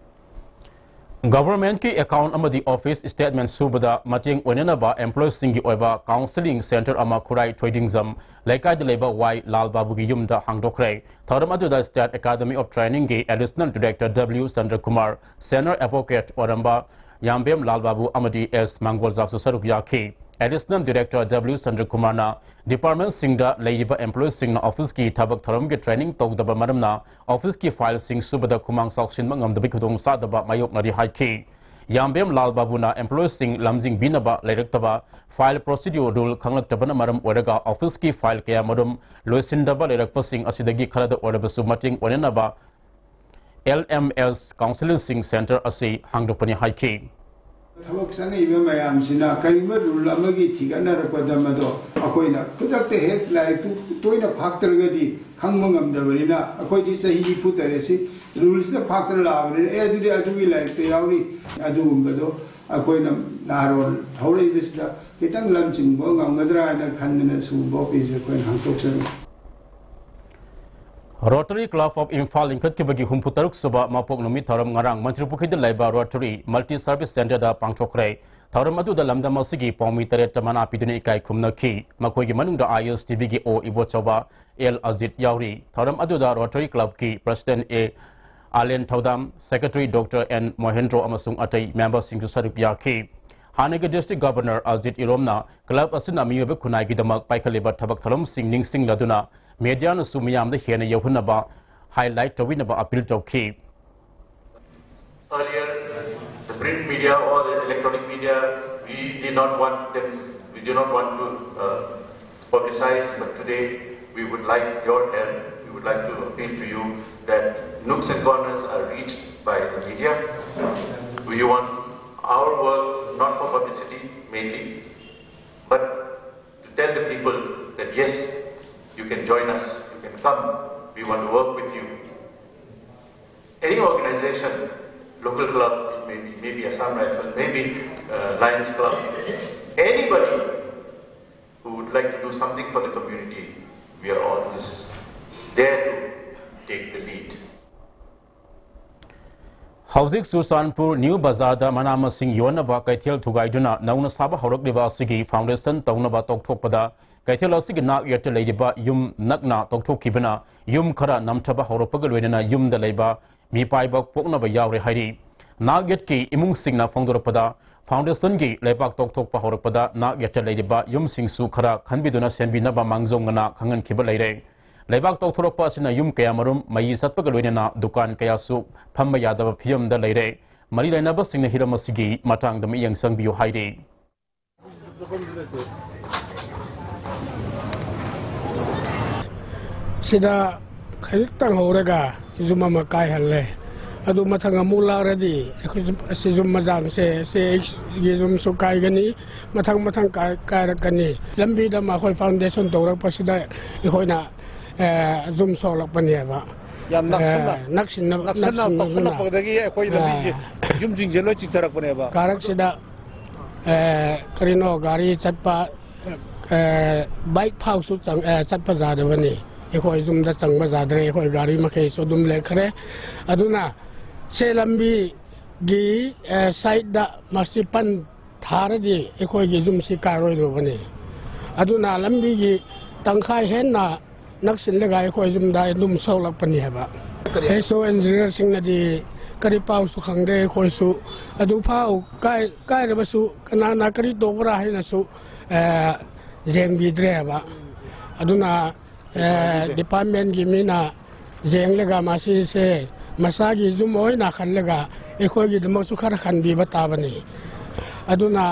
Government ꯀꯤ account ꯑꯃꯗꯤ office statement ꯁꯨꯕꯗ ꯃꯇꯦꯡ ꯑꯣꯏꯅꯅꯕ employees ꯁꯤꯡꯒꯤ ꯑꯣꯏꯕ counselling centre ꯑꯃ ꯈꯨꯔꯥꯏ ꯊꯣꯏꯗꯤꯡꯖꯝ ꯂꯩꯀꯥꯏꯗ ꯂꯩꯕ ꯋꯥꯏ ꯂꯥꯜ ꯕꯥꯕꯨꯒꯤ ꯌꯨꯝꯗ ꯍꯥꯡꯗꯣꯛꯈ꯭ꯔꯦ꯫ ꯊꯧꯔꯝ ꯑꯗꯨꯗ State Academy of Training ꯒꯤ Additional Director W ꯆꯟꯗ꯭ꯔꯀꯨꯃꯥꯔ, Senior Advocate ꯑꯣꯏꯔꯝꯕ ꯌꯥꯝꯕꯦꯝ ꯂꯥꯜ ꯕꯥꯕꯨ ꯑꯃꯗꯤ ꯑꯦꯁ ꯃꯥꯡꯒꯣꯜꯖꯥꯛꯁꯨ ꯁꯔꯨꯛ ꯌꯥꯈꯤ꯫ Additional Director W ꯆꯟꯗ꯭ꯔꯀꯨꯃꯥꯔꯅ department ꯁꯤꯡꯗ ꯂꯩꯔꯤꯕ employees ꯁꯤꯡꯅ office ꯀꯤ ꯊꯕꯛ ꯊꯧꯔꯝꯒꯤ training ꯇꯧꯗꯕ ꯃꯔꯝꯅ office ꯀꯤ file ꯁꯤꯡ ꯁꯨꯕꯗ ꯈꯨꯃꯥꯡ ꯆꯥꯎꯁꯤꯟꯕ ꯉꯝꯗꯕꯒꯤ ꯈꯨꯗꯣꯡꯆꯥꯗꯕ ꯃꯥꯌꯣꯛꯅꯔꯤ ꯍꯥꯏꯈꯤ꯫ ꯌꯥꯝꯕꯦꯝ ꯂꯥꯜ ꯕꯥꯕꯨꯅ employees ꯁꯤꯡ ꯂꯝꯖꯤꯡꯕꯤꯅꯕ ꯂꯩꯔꯛꯇꯕ, file procedure rule ꯈꯪꯂꯛꯇꯕꯅ ꯃꯔꯝ ꯑꯣꯏꯔꯒ office ꯀꯤ file ꯀꯌꯥꯃꯔꯨꯝ ꯂꯣꯏꯁꯤꯟꯗꯕ ꯂꯩꯔꯛꯄꯁꯤꯡ ꯑꯁꯤꯗꯒꯤ ꯈꯔꯗ ꯑꯣꯏꯔꯕꯁꯨ ꯃꯇꯦꯡ ꯑꯣꯏꯅꯅꯕ L M S counselling centre ꯑꯁꯤ ꯍꯥꯡꯗꯣꯛꯄꯅꯤ ꯍꯥꯏꯈꯤ꯫ ꯊꯕꯛ ꯆꯪꯉꯛꯏꯕ ꯃꯌꯥꯝꯁꯤꯅ ꯀꯔꯤꯒꯨꯝꯕ rule ꯑꯃꯒꯤ ꯊꯤꯒꯠꯅꯔꯛꯄꯗ ꯃꯗꯣ ꯑꯩꯈꯣꯏꯅ ꯈꯨꯗꯛꯇ ꯍꯦꯛ ꯂꯥꯏꯔꯤꯛꯇꯨ ꯇꯣꯏꯅ ꯐꯥꯛꯇ꯭ꯔꯒꯗꯤ ꯈꯪꯕ ꯉꯝꯗꯕꯅꯤꯅ, ꯑꯩꯈꯣꯏꯗꯤ ꯆꯍꯤ ꯅꯤꯐꯨ ꯇꯔꯦꯠꯁꯤ rule ꯁꯤꯗ ꯐꯥꯛꯇꯅ ꯂꯥꯛꯑꯕꯅꯤꯅ, "ꯑꯦ, ꯑꯗꯨꯗꯤ ꯑꯗꯨꯒꯤ ꯂꯥꯏꯔꯤꯛꯇ ꯌꯥꯎꯔꯤ", ꯑꯗꯨꯒꯨꯝꯕꯗꯣ ꯑꯩꯈꯣꯏꯅ ꯅꯍꯥꯔꯣꯜ ꯍꯧꯔꯛꯏꯕꯁꯤꯗ ꯈꯤꯇꯪ ꯂꯝ ꯆꯤꯡꯕ ꯉꯝꯒꯗ꯭ꯔꯥ ꯍꯥꯏꯅ ꯈꯟꯗꯅ ꯁꯤꯒꯨꯝꯕ office ꯁꯦ ꯑꯩꯈꯣꯏꯅ ꯍꯥꯡꯗꯣꯛꯆꯕꯅꯤ꯫ Rotary Club of Imphal ꯂꯤꯡꯈꯠꯈꯤꯕꯒꯤ ꯍꯨꯝꯐꯨ ꯇꯔꯨꯛ ꯁꯨꯕ ꯃꯄꯣꯛ ꯅꯨꯃꯤꯠ ꯊꯧꯔꯝ ꯉꯔꯥꯡ ꯃꯟꯇ꯭ꯔꯤꯄꯨꯈ꯭ꯔꯤꯗ ꯂꯩꯕ Rotary Multi Service Centreꯗ ꯄꯥꯡꯊꯣꯛꯈ꯭ꯔꯦ꯫ ꯊꯧꯔꯝ ꯑꯗꯨꯗ ꯂꯝꯗꯝ ꯑꯁꯤꯒꯤ ꯄꯥꯎꯃꯤ ꯇꯔꯦꯠꯇ ꯃꯅꯥ ꯄꯤꯗꯨꯅ ꯏꯀꯥꯏ ꯈꯨꯝꯅꯈꯤ꯫ ꯃꯈꯣꯏꯒꯤ ꯃꯅꯨꯡꯗ ISTVꯒꯤ ꯑꯣ ꯏꯕꯣꯆꯧꯕ ꯑꯦꯜ ꯑꯖꯤꯠ ꯌꯥꯎꯔꯤ꯫ ꯊꯧꯔꯝ ꯑꯗꯨꯗ Rotary Clubꯀꯤ President ꯑꯦ ꯑꯥꯂꯦꯟ ꯊꯧꯗꯥꯝ, Secretary Doctor ꯑꯦꯟ ꯃꯣꯍꯦꯟꯗ꯭ꯔꯣ ꯑꯃꯁꯨꯡ ꯑꯇꯩ memberꯁꯤꯡꯁꯨ ꯁꯔꯨꯛ ꯌꯥꯈꯤ꯫ ꯍꯥꯟꯅꯒꯤ District Governor ꯑꯖꯤꯠ ꯏꯔꯣꯝꯅ club ꯑꯁꯤꯅ ꯃꯤꯑꯣꯏꯕ ꯈꯨꯟꯅꯥꯏꯒꯤꯗꯃꯛ ꯄꯥꯏꯈꯠꯂꯤꯕ ꯊꯕꯛ ꯊꯧꯔꯝꯁꯤꯡ ꯅꯤꯡꯁꯤꯡꯂꯗꯨꯅ mediaꯅꯁꯨ ꯃꯤꯌꯥꯝꯗ ꯍꯦꯟꯅ ꯌꯧꯍꯟꯅꯕ highlight ꯇꯧꯕꯤꯅꯕ appeal ꯇꯧꯈꯤ꯫ Earlier, the print media or the electronic media, we did not want them, we did not want to uh, publicize, but today we would like your help. We would like to appeal to you that nooks and corners are reached by the media. We want our work not for publicity mainly, but to tell the people that yes, you can join us, you can come, we want to work with you. Any organization, local club, it may be, maybe Assam Rifle, maybe uh, Lions Club, anybody who would like to do something for the community, we are always there to take the lead. ꯍꯧꯖꯤꯛ Churachandpur new ꯕꯖꯥꯔꯗ ꯃꯅꯥ ꯃꯁꯤꯡ ꯌꯣꯟꯅꯕ ꯀꯩꯊꯦꯜ ꯊꯨꯒꯥꯏꯗꯨꯅ ꯅꯧꯅ ꯁꯥꯕ ꯍꯧꯔꯛꯂꯤꯕ ꯑꯁꯤꯒꯤ foundation ꯇꯧꯅꯕ ꯇꯧꯊꯣꯛꯄꯗ ꯀꯩꯊꯦꯜ ꯑꯁꯤꯒꯤ ꯅꯥꯛ ꯌꯦꯠꯇ ꯂꯩꯔꯤꯕ ꯌꯨꯝ ꯅꯛꯅ ꯇꯧꯊꯣꯛꯈꯤꯕꯅ ꯌꯨꯝ ꯈꯔ ꯅꯝꯊꯕ ꯍꯧꯔꯛꯄꯒ ꯂꯣꯏꯅꯅ ꯌꯨꯝꯗ ꯂꯩꯕ ꯃꯤꯄꯥꯏꯕ ꯄꯣꯛꯅꯕ ꯌꯥꯎꯔꯦ ꯍꯥꯏꯔꯤ꯫ ꯅꯥꯛ ꯌꯦꯠꯀꯤ ꯏꯃꯨꯡꯁꯤꯡꯅ ꯐꯣꯡꯗꯣꯔꯛꯄꯗ foundationꯒꯤ ꯂꯩꯕꯥꯛ ꯇꯧꯊꯣꯛꯄ ꯍꯧꯔꯛꯄꯗ ꯅꯥꯛ ꯌꯦꯠꯇ ꯂꯩꯔꯤꯕ ꯌꯨꯝꯁꯤꯡꯁꯨ ꯈꯔ ꯈꯟꯕꯤꯗꯨꯅ ꯁꯦꯝꯕꯤꯅꯕ ꯃꯥꯡꯖꯧꯅꯅ ꯈꯪꯍꯟꯈꯤꯕ ꯂꯩꯔꯦ꯫ ꯂꯩꯕꯥꯛ ꯇꯧꯊꯣꯔꯛꯄ ꯑꯁꯤꯅ ꯌꯨꯝ ꯀꯌꯥꯃꯔꯨꯝ ꯃꯩ ꯆꯠꯄꯒ ꯂꯣꯏꯅꯅ ꯗꯨꯀꯥꯟ ꯀꯌꯥꯁꯨ ꯐꯝꯕ ꯌꯥꯗꯕ ꯐꯤꯕꯝꯗ ꯂꯩꯔꯦ꯫ ꯃꯔꯤ ꯂꯩꯅꯕꯁꯤꯡꯅ ꯍꯤꯔꯝ ꯑꯁꯤꯒꯤ ꯃꯇꯥꯡꯗ ꯃꯤꯠꯌꯦꯡ ꯆꯪꯕꯤꯌꯨ ꯍꯥꯏꯔꯤ꯫ ꯁꯤꯗ ꯈꯖꯤꯛꯇꯪ ꯍꯧꯔꯒ ꯌꯨꯝ ꯑꯃ ꯀꯥꯏꯍꯜꯂꯦ꯫ ꯑꯗꯨ ꯃꯊꯪ ꯑꯃꯨꯛ ꯂꯥꯛꯂꯗꯤ ꯑꯩꯈꯣꯏ ꯑꯁꯤ ꯌꯨꯝ ꯃꯆꯥꯁꯦ ꯁꯤ ꯑꯩꯒꯤ ꯌꯨꯝꯁꯨ ꯀꯥꯏꯒꯅꯤ, ꯃꯊꯪ ꯃꯊꯪ ꯀꯥꯏ- ꯀꯥꯏꯔꯛꯀꯅꯤ꯫ ꯂꯝꯕꯤꯗ ꯃꯈꯣꯏ foundation ꯇꯧꯔꯛꯄꯁꯤꯗ ꯑꯩꯈꯣꯏꯅ ꯑꯦ, ꯌꯨꯝ ꯁꯣꯛꯂꯛꯄꯅꯦꯕ꯫ ꯌꯥꯝ ꯅꯛꯁꯟꯅ ꯑꯦ, ꯅꯛꯁꯤꯟꯅ- ꯅꯛꯁꯟꯅ ꯅꯛꯁꯤꯟꯅꯗꯨꯅ꯫ ꯇꯧꯁꯜꯂꯛꯄꯗꯒꯤ ꯑꯩꯈꯣꯏ ꯂꯝꯕꯤꯁꯦ ꯌꯨꯝꯁꯤꯡꯁꯦ ꯂꯣꯏ ꯆꯤꯡꯊꯔꯛꯄꯅꯦꯕ꯫ ꯀꯥꯔꯛꯁꯤꯗ ꯑꯦ, ꯀꯔꯤꯅꯣ ꯒꯥꯔꯤ ꯆꯠꯄ ꯑꯦ, bike ꯐꯥꯎꯁꯨ ꯆꯪ- ꯑꯦ, ꯆꯠꯄ ꯌꯥꯗꯕꯅꯤ꯫ ꯑꯩꯈꯣꯏ ꯌꯨꯝꯗ ꯆꯪꯕ ꯌꯥꯗ꯭ꯔꯦ, ꯑꯩꯈꯣꯏ ꯒꯥꯔꯤ ꯃꯈꯩꯁꯨ ꯑꯗꯨꯝ ꯂꯦꯛꯈ꯭ꯔꯦ꯫ ꯑꯗꯨꯅ ꯁꯦ ꯂꯝꯕꯤꯒꯤ, ꯑꯦ, ꯁꯥꯏꯠꯇ ꯃꯁꯤ ꯄꯟ ꯊꯥꯔꯗꯤ ꯑꯩꯈꯣꯏꯒꯤ ꯌꯨꯝꯁꯤ ꯀꯥꯏꯔꯣꯏꯗꯧꯕꯅꯤ꯫ ꯑꯗꯨꯅ ꯂꯝꯕꯤꯒꯤ ꯇꯪꯈꯥꯏ ꯍꯦꯟꯅ ꯅꯛꯁꯤꯜꯂꯒ ꯑꯩꯈꯣꯏ ꯌꯨꯝꯗ ꯑꯗꯨꯝ ꯁꯣꯛꯂꯛꯄꯅꯤ ꯍꯥꯏꯕ꯫ ꯀꯔꯤ? ꯑꯦꯁ ꯑꯣ ꯏꯟꯖꯤꯅꯤꯌꯔꯁꯤꯡꯅꯗꯤ ꯀꯔꯤ ꯄꯥꯎꯁꯨ ꯈꯪꯗꯦ, ꯑꯩꯈꯣꯏꯁꯨ ꯑꯗꯨꯐꯥꯎ ꯀꯥꯏ-, ꯀꯥꯏꯔꯕꯁꯨ ꯀꯅꯥꯅ ꯀꯔꯤ ꯇꯧꯕ꯭ꯔꯥ ꯍꯥꯏꯅꯁꯨ, ꯑꯦ, ꯌꯦꯡꯕꯤꯗ꯭ꯔꯦ ꯍꯥꯏꯕ꯫ ꯑꯗꯨꯅ, ꯑꯦ, ꯗꯤꯄꯥꯔꯠꯃꯦꯟꯒꯤ ꯃꯤꯅ ꯌꯦꯡꯂꯒ ꯃꯁꯤꯁꯦ ꯃꯁꯥꯒꯤ ꯌꯨꯝ ꯑꯣꯏꯅ ꯈꯜꯂꯒ ꯑꯩꯈꯣꯏꯒꯤꯗꯃꯛꯁꯨ ꯈꯔ ꯈꯟꯕꯤꯕ ꯇꯥꯕꯅꯤ꯫ ꯑꯗꯨꯅ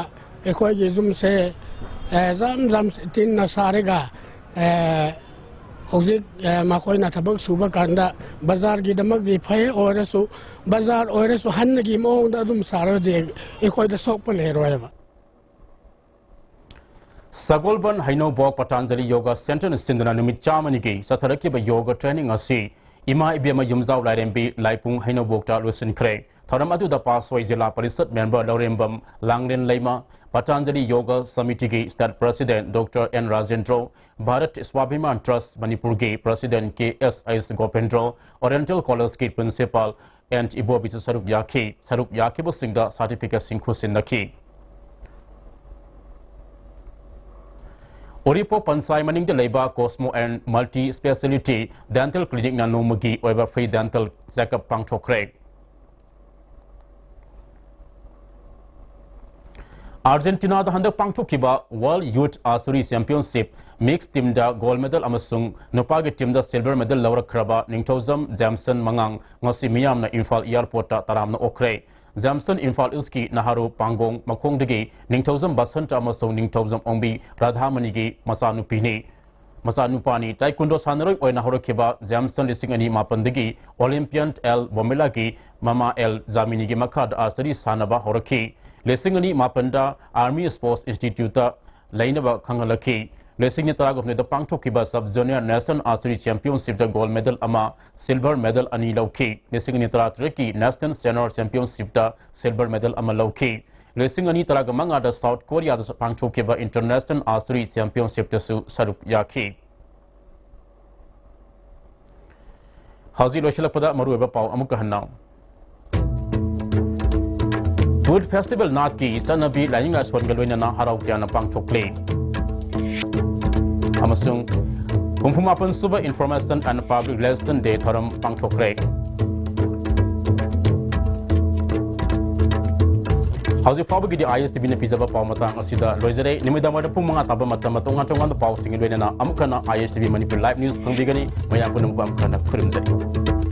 ꯑꯩꯈꯣꯏꯒꯤ ꯌꯨꯝꯁꯦ, ꯑꯦ, ꯖꯥꯝ ꯖꯥꯝ ꯇꯤꯟꯅ ꯁꯥꯔꯒ, ꯑꯦ, ꯍꯧꯖꯤꯛ, ꯑꯦ, ꯃꯈꯣꯏꯅ ꯊꯕꯛ ꯁꯨꯕ ꯀꯥꯟꯗ ꯕꯖꯥꯔꯒꯤꯗꯃꯛꯇꯤ ꯐꯩ ꯑꯣꯏꯔꯁꯨ, ꯕꯖꯥꯔ ꯑꯣꯏꯔꯁꯨ ꯍꯟꯅꯒꯤ ꯃꯑꯣꯡꯗ ꯑꯗꯨꯝ ꯁꯥꯔꯗꯤ ꯑꯩꯈꯣꯏꯗ ꯁꯣꯛꯄ ꯂꯩꯔꯣꯏꯕ꯫ ꯁꯒꯣꯜꯕꯟ ꯍꯩꯅꯧꯕꯣꯛ ꯄꯇꯥꯟꯖꯂꯤ ꯌꯣꯒꯥ ꯁꯦꯟꯇꯔꯅ ꯁꯤꯟꯗꯨꯅ ꯅꯨꯃꯤꯠ ꯆꯥꯝꯃꯅꯤꯒꯤ ꯆꯠꯊꯔꯛꯈꯤꯕ ꯌꯣꯒꯥ ꯇ꯭ꯔꯦꯅꯤꯡ ꯑꯁꯤ ꯏꯃꯥ ꯏꯕꯦꯝꯃ ꯌꯨꯝꯖꯥꯎ ꯂꯥꯏꯔꯦꯝꯕꯤ ꯂꯥꯏꯄꯨꯡ ꯍꯩꯅꯧꯕꯣꯛꯇ ꯂꯣꯏꯁꯤꯟꯈ꯭ꯔꯦ꯫ ꯊꯧꯔꯝ ꯑꯗꯨꯗ ꯄꯥꯁ ꯑꯣꯏ ꯖꯤꯂꯥ ꯄꯔꯤꯁꯠ ꯃꯦꯝꯕꯔ ꯂꯧꯔꯦꯝꯕꯝ ꯂꯥꯡꯂꯦꯟ ꯂꯩꯃ, ꯄꯇꯥꯟꯖꯂꯤ ꯌꯣꯒꯥ ꯁꯃꯤꯇꯤꯒꯤ state president doctor N Rajendro, Bharat Swabhiman trust ꯃꯅꯤꯄꯨꯔꯒꯤ ꯄ꯭ꯔꯁꯤꯗꯦꯟꯠ ꯀꯦ ꯑꯦꯁ ꯑꯩꯁ ꯒꯣꯄꯦꯟꯗ꯭ꯔꯣ, ꯑꯣꯔꯤꯌꯦꯟꯇꯦꯜ ꯀꯣꯂꯦꯖꯀꯤ ꯄ꯭ꯔꯤꯟꯁꯤꯄꯥꯜ ꯑꯦꯟ ꯏꯕꯣꯕꯤꯁꯨ ꯁꯔꯨꯛ ꯌꯥꯈꯤ꯫ ꯁꯔꯨꯛ ꯌꯥꯈꯤꯕꯁꯤꯡꯗ ꯁꯥꯔꯇꯤꯐꯤꯀꯦꯠꯁꯤꯡ ꯈꯨꯠꯁꯤꯟꯅꯈꯤ꯫ ꯎꯔꯤꯄꯣꯛ ꯄꯟꯁꯥꯏ ꯃꯅꯤꯡꯗ ꯂꯩꯕ cosmo and multi speciality dental ꯀ꯭ꯂꯤꯅꯤꯛꯅ ꯅꯣꯡꯃꯒꯤ ꯑꯣꯏꯕ ꯐ꯭ꯔꯤ ꯗꯦꯟꯇꯦꯜ ꯆꯦꯛꯑꯞ ꯄꯥꯡꯊꯣꯛꯈ꯭ꯔꯦ꯫ ꯑꯥꯔꯖꯦꯟꯇꯤꯅꯥꯗ ꯍꯟꯗꯛ ꯄꯥꯡꯊꯣꯛꯈꯤꯕ world youth archery championship mix ꯇꯤꯝꯗ ꯒꯣꯜꯗ ꯃꯦꯗꯜ ꯑꯃꯁꯨꯡ ꯅꯨꯄꯥꯒꯤ ꯇꯤꯝꯗ ꯁꯤꯜꯚꯔ ꯃꯦꯗꯜ ꯂꯧꯔꯛꯈ꯭ꯔꯕ ꯅꯤꯡꯊꯧꯖꯝ ꯖꯦꯝꯁꯟ ꯃꯉꯥꯡ ꯉꯁꯤ ꯃꯤꯌꯥꯝꯅ ꯏꯝꯐꯥꯜ ꯑꯦꯌꯥꯔꯄꯣꯔꯠꯇ ꯇꯔꯥꯝꯅ ꯑꯣꯛꯈ꯭ꯔꯦ꯫ ꯖꯦꯝꯁꯟ ꯏꯝꯐꯥꯜ ꯏꯁꯀꯤ ꯅꯍꯥꯔꯨ ꯄꯥꯡꯒꯣꯡ ꯃꯈꯣꯡꯗꯒꯤ ꯅꯤꯡꯊꯧꯖꯝ ꯕꯁꯟꯇ ꯑꯃꯁꯨꯡ ꯅꯤꯡꯊꯧꯖꯝ ꯑꯣꯡꯕꯤ ꯔꯥꯙꯥꯃꯅꯤꯒꯤ ꯃꯆꯥꯅꯨꯄꯤꯅꯤ꯫ ꯃꯆꯥꯅꯨꯄꯥꯅꯤ꯫ ꯇꯥꯏꯀꯨꯟꯗꯣ ꯁꯥꯟꯅꯔꯣꯏ ꯑꯣꯏꯅ ꯍꯧꯔꯛꯈꯤꯕ ꯖꯦꯝꯁꯟ ꯂꯤꯁꯤꯡ ꯑꯅꯤ ꯃꯥꯄꯟꯗꯒꯤ ꯑꯣꯂꯤꯝꯄꯤꯌꯟ ꯑꯦꯜ ꯕꯣꯃꯦꯂꯥꯒꯤ ꯃꯃꯥ ꯑꯦꯜ ꯖꯥꯃꯤꯅꯤꯒꯤ ꯃꯈꯥꯗ ꯑꯥꯔꯆꯔꯤ ꯁꯥꯟꯅꯕ ꯍꯧꯔꯛꯈꯤ꯫ ꯂꯤꯁꯤꯡ ꯑꯅꯤ ꯃꯥꯄꯟꯗ ꯑꯥꯔꯃꯤ ꯁ꯭ꯄꯣꯔꯠꯁ ꯏꯟꯁꯇꯤꯇ꯭ꯌꯨꯠꯇ ꯂꯩꯅꯕ ꯈꯪꯍꯜꯂꯛꯈꯤ꯫ ꯂꯤꯁꯤꯡ ꯑꯅꯤ ꯇꯔꯥꯒꯍꯨꯝꯗꯣꯏꯗ ꯄꯥꯡꯊꯣꯛꯈꯤꯕ ꯁꯕ ꯖꯨꯅꯤꯌꯔ ꯅꯦꯁꯅꯦꯜ ꯑꯥꯔꯆꯔꯤ ꯆꯦꯝꯄꯤꯌꯟꯁꯤꯞꯇ ꯒꯣꯜꯗ ꯃꯦꯗꯜ ꯑꯃ, ꯁꯤꯜꯚꯔ ꯃꯦꯗꯜ ꯑꯅꯤ ꯂꯧꯈꯤ꯫ ꯂꯤꯁꯤꯡ ꯑꯅꯤ ꯇꯔꯥꯇꯔꯦꯠꯀꯤ ꯅꯦꯁꯅꯦꯜ ꯁꯦꯅꯤꯌꯔ ꯆꯦꯝꯄꯤꯌꯟꯁꯤꯞꯇ ꯁꯤꯜꯚꯔ ꯃꯦꯗꯜ ꯑꯃ ꯂꯧꯈꯤ꯫ ꯂꯤꯁꯤꯡ ꯑꯅꯤ ꯇꯔꯥꯃꯉꯥꯗ ꯁꯥꯎꯠ ꯀꯣꯔꯤꯌꯥꯗ ꯄꯥꯡꯊꯣꯛꯈꯤꯕ ꯏꯟꯇꯔꯅꯦꯁꯅꯦꯜ ꯑꯥꯔꯆꯔꯤ ꯆꯦꯝꯄꯤꯌꯟꯁꯤꯞꯇꯁꯨ ꯁꯔꯨꯛ ꯌꯥꯈꯤ꯫ ꯍꯧꯖꯤꯛ ꯂꯣꯏꯁꯤꯜꯂꯛꯄꯗ ꯃꯔꯨꯑꯣꯏꯕ ꯄꯥꯎ ꯑꯃꯨꯛꯀ ꯍꯟꯅ꯫ ꯀꯨꯠ ꯐꯦꯁꯇꯤꯚꯦꯜ ꯅꯥꯠꯀꯤ ꯆꯠꯅꯕꯤ ꯂꯥꯏꯅꯤꯡ ꯂꯥꯏꯁꯣꯟꯒ ꯂꯣꯏꯅꯅ ꯍꯔꯥꯎ ꯇꯌꯥꯝꯅ ꯄꯥꯡꯊꯣꯛꯂꯦ꯫ ꯑꯃꯁꯨꯡ ꯍꯨꯝꯐꯨ ꯃꯥꯄꯟ ꯁꯨꯕ Information and Public Relation Day ꯊꯧꯔꯝ ꯄꯥꯡꯊꯣꯛꯈ꯭ꯔꯦ꯫ ꯍꯧꯖꯤꯛ ꯐꯥꯎꯕꯒꯤꯗꯤ ISTVꯅ ꯄꯤꯖꯕ ꯄꯥꯎ ꯃꯇꯥꯡ ꯑꯁꯤꯗ ꯂꯣꯏꯖꯔꯦ꯫ ꯅꯨꯃꯤꯗꯥꯡ ꯋꯥꯏꯔꯝ ꯄꯨꯡ ꯃꯉꯥ ꯇꯥꯕ ꯃꯇꯝꯗ ꯇꯣꯉꯥꯟ ꯇꯣꯉꯥꯟꯕ ꯄꯥꯎꯁꯤꯡꯒꯤ ꯂꯣꯏꯅꯅ ꯑꯃꯨꯛ ꯍꯟꯅ ISTV ꯃꯅꯤꯄꯨꯔ Live News ꯐꯪꯕꯤꯒꯅꯤ꯫ ꯃꯌꯥꯝ ꯄꯨꯝꯅꯃꯛꯄꯨ ꯑꯃꯨꯛ ꯍꯟꯅ ꯈꯨꯔꯨꯝꯖꯔꯤ꯫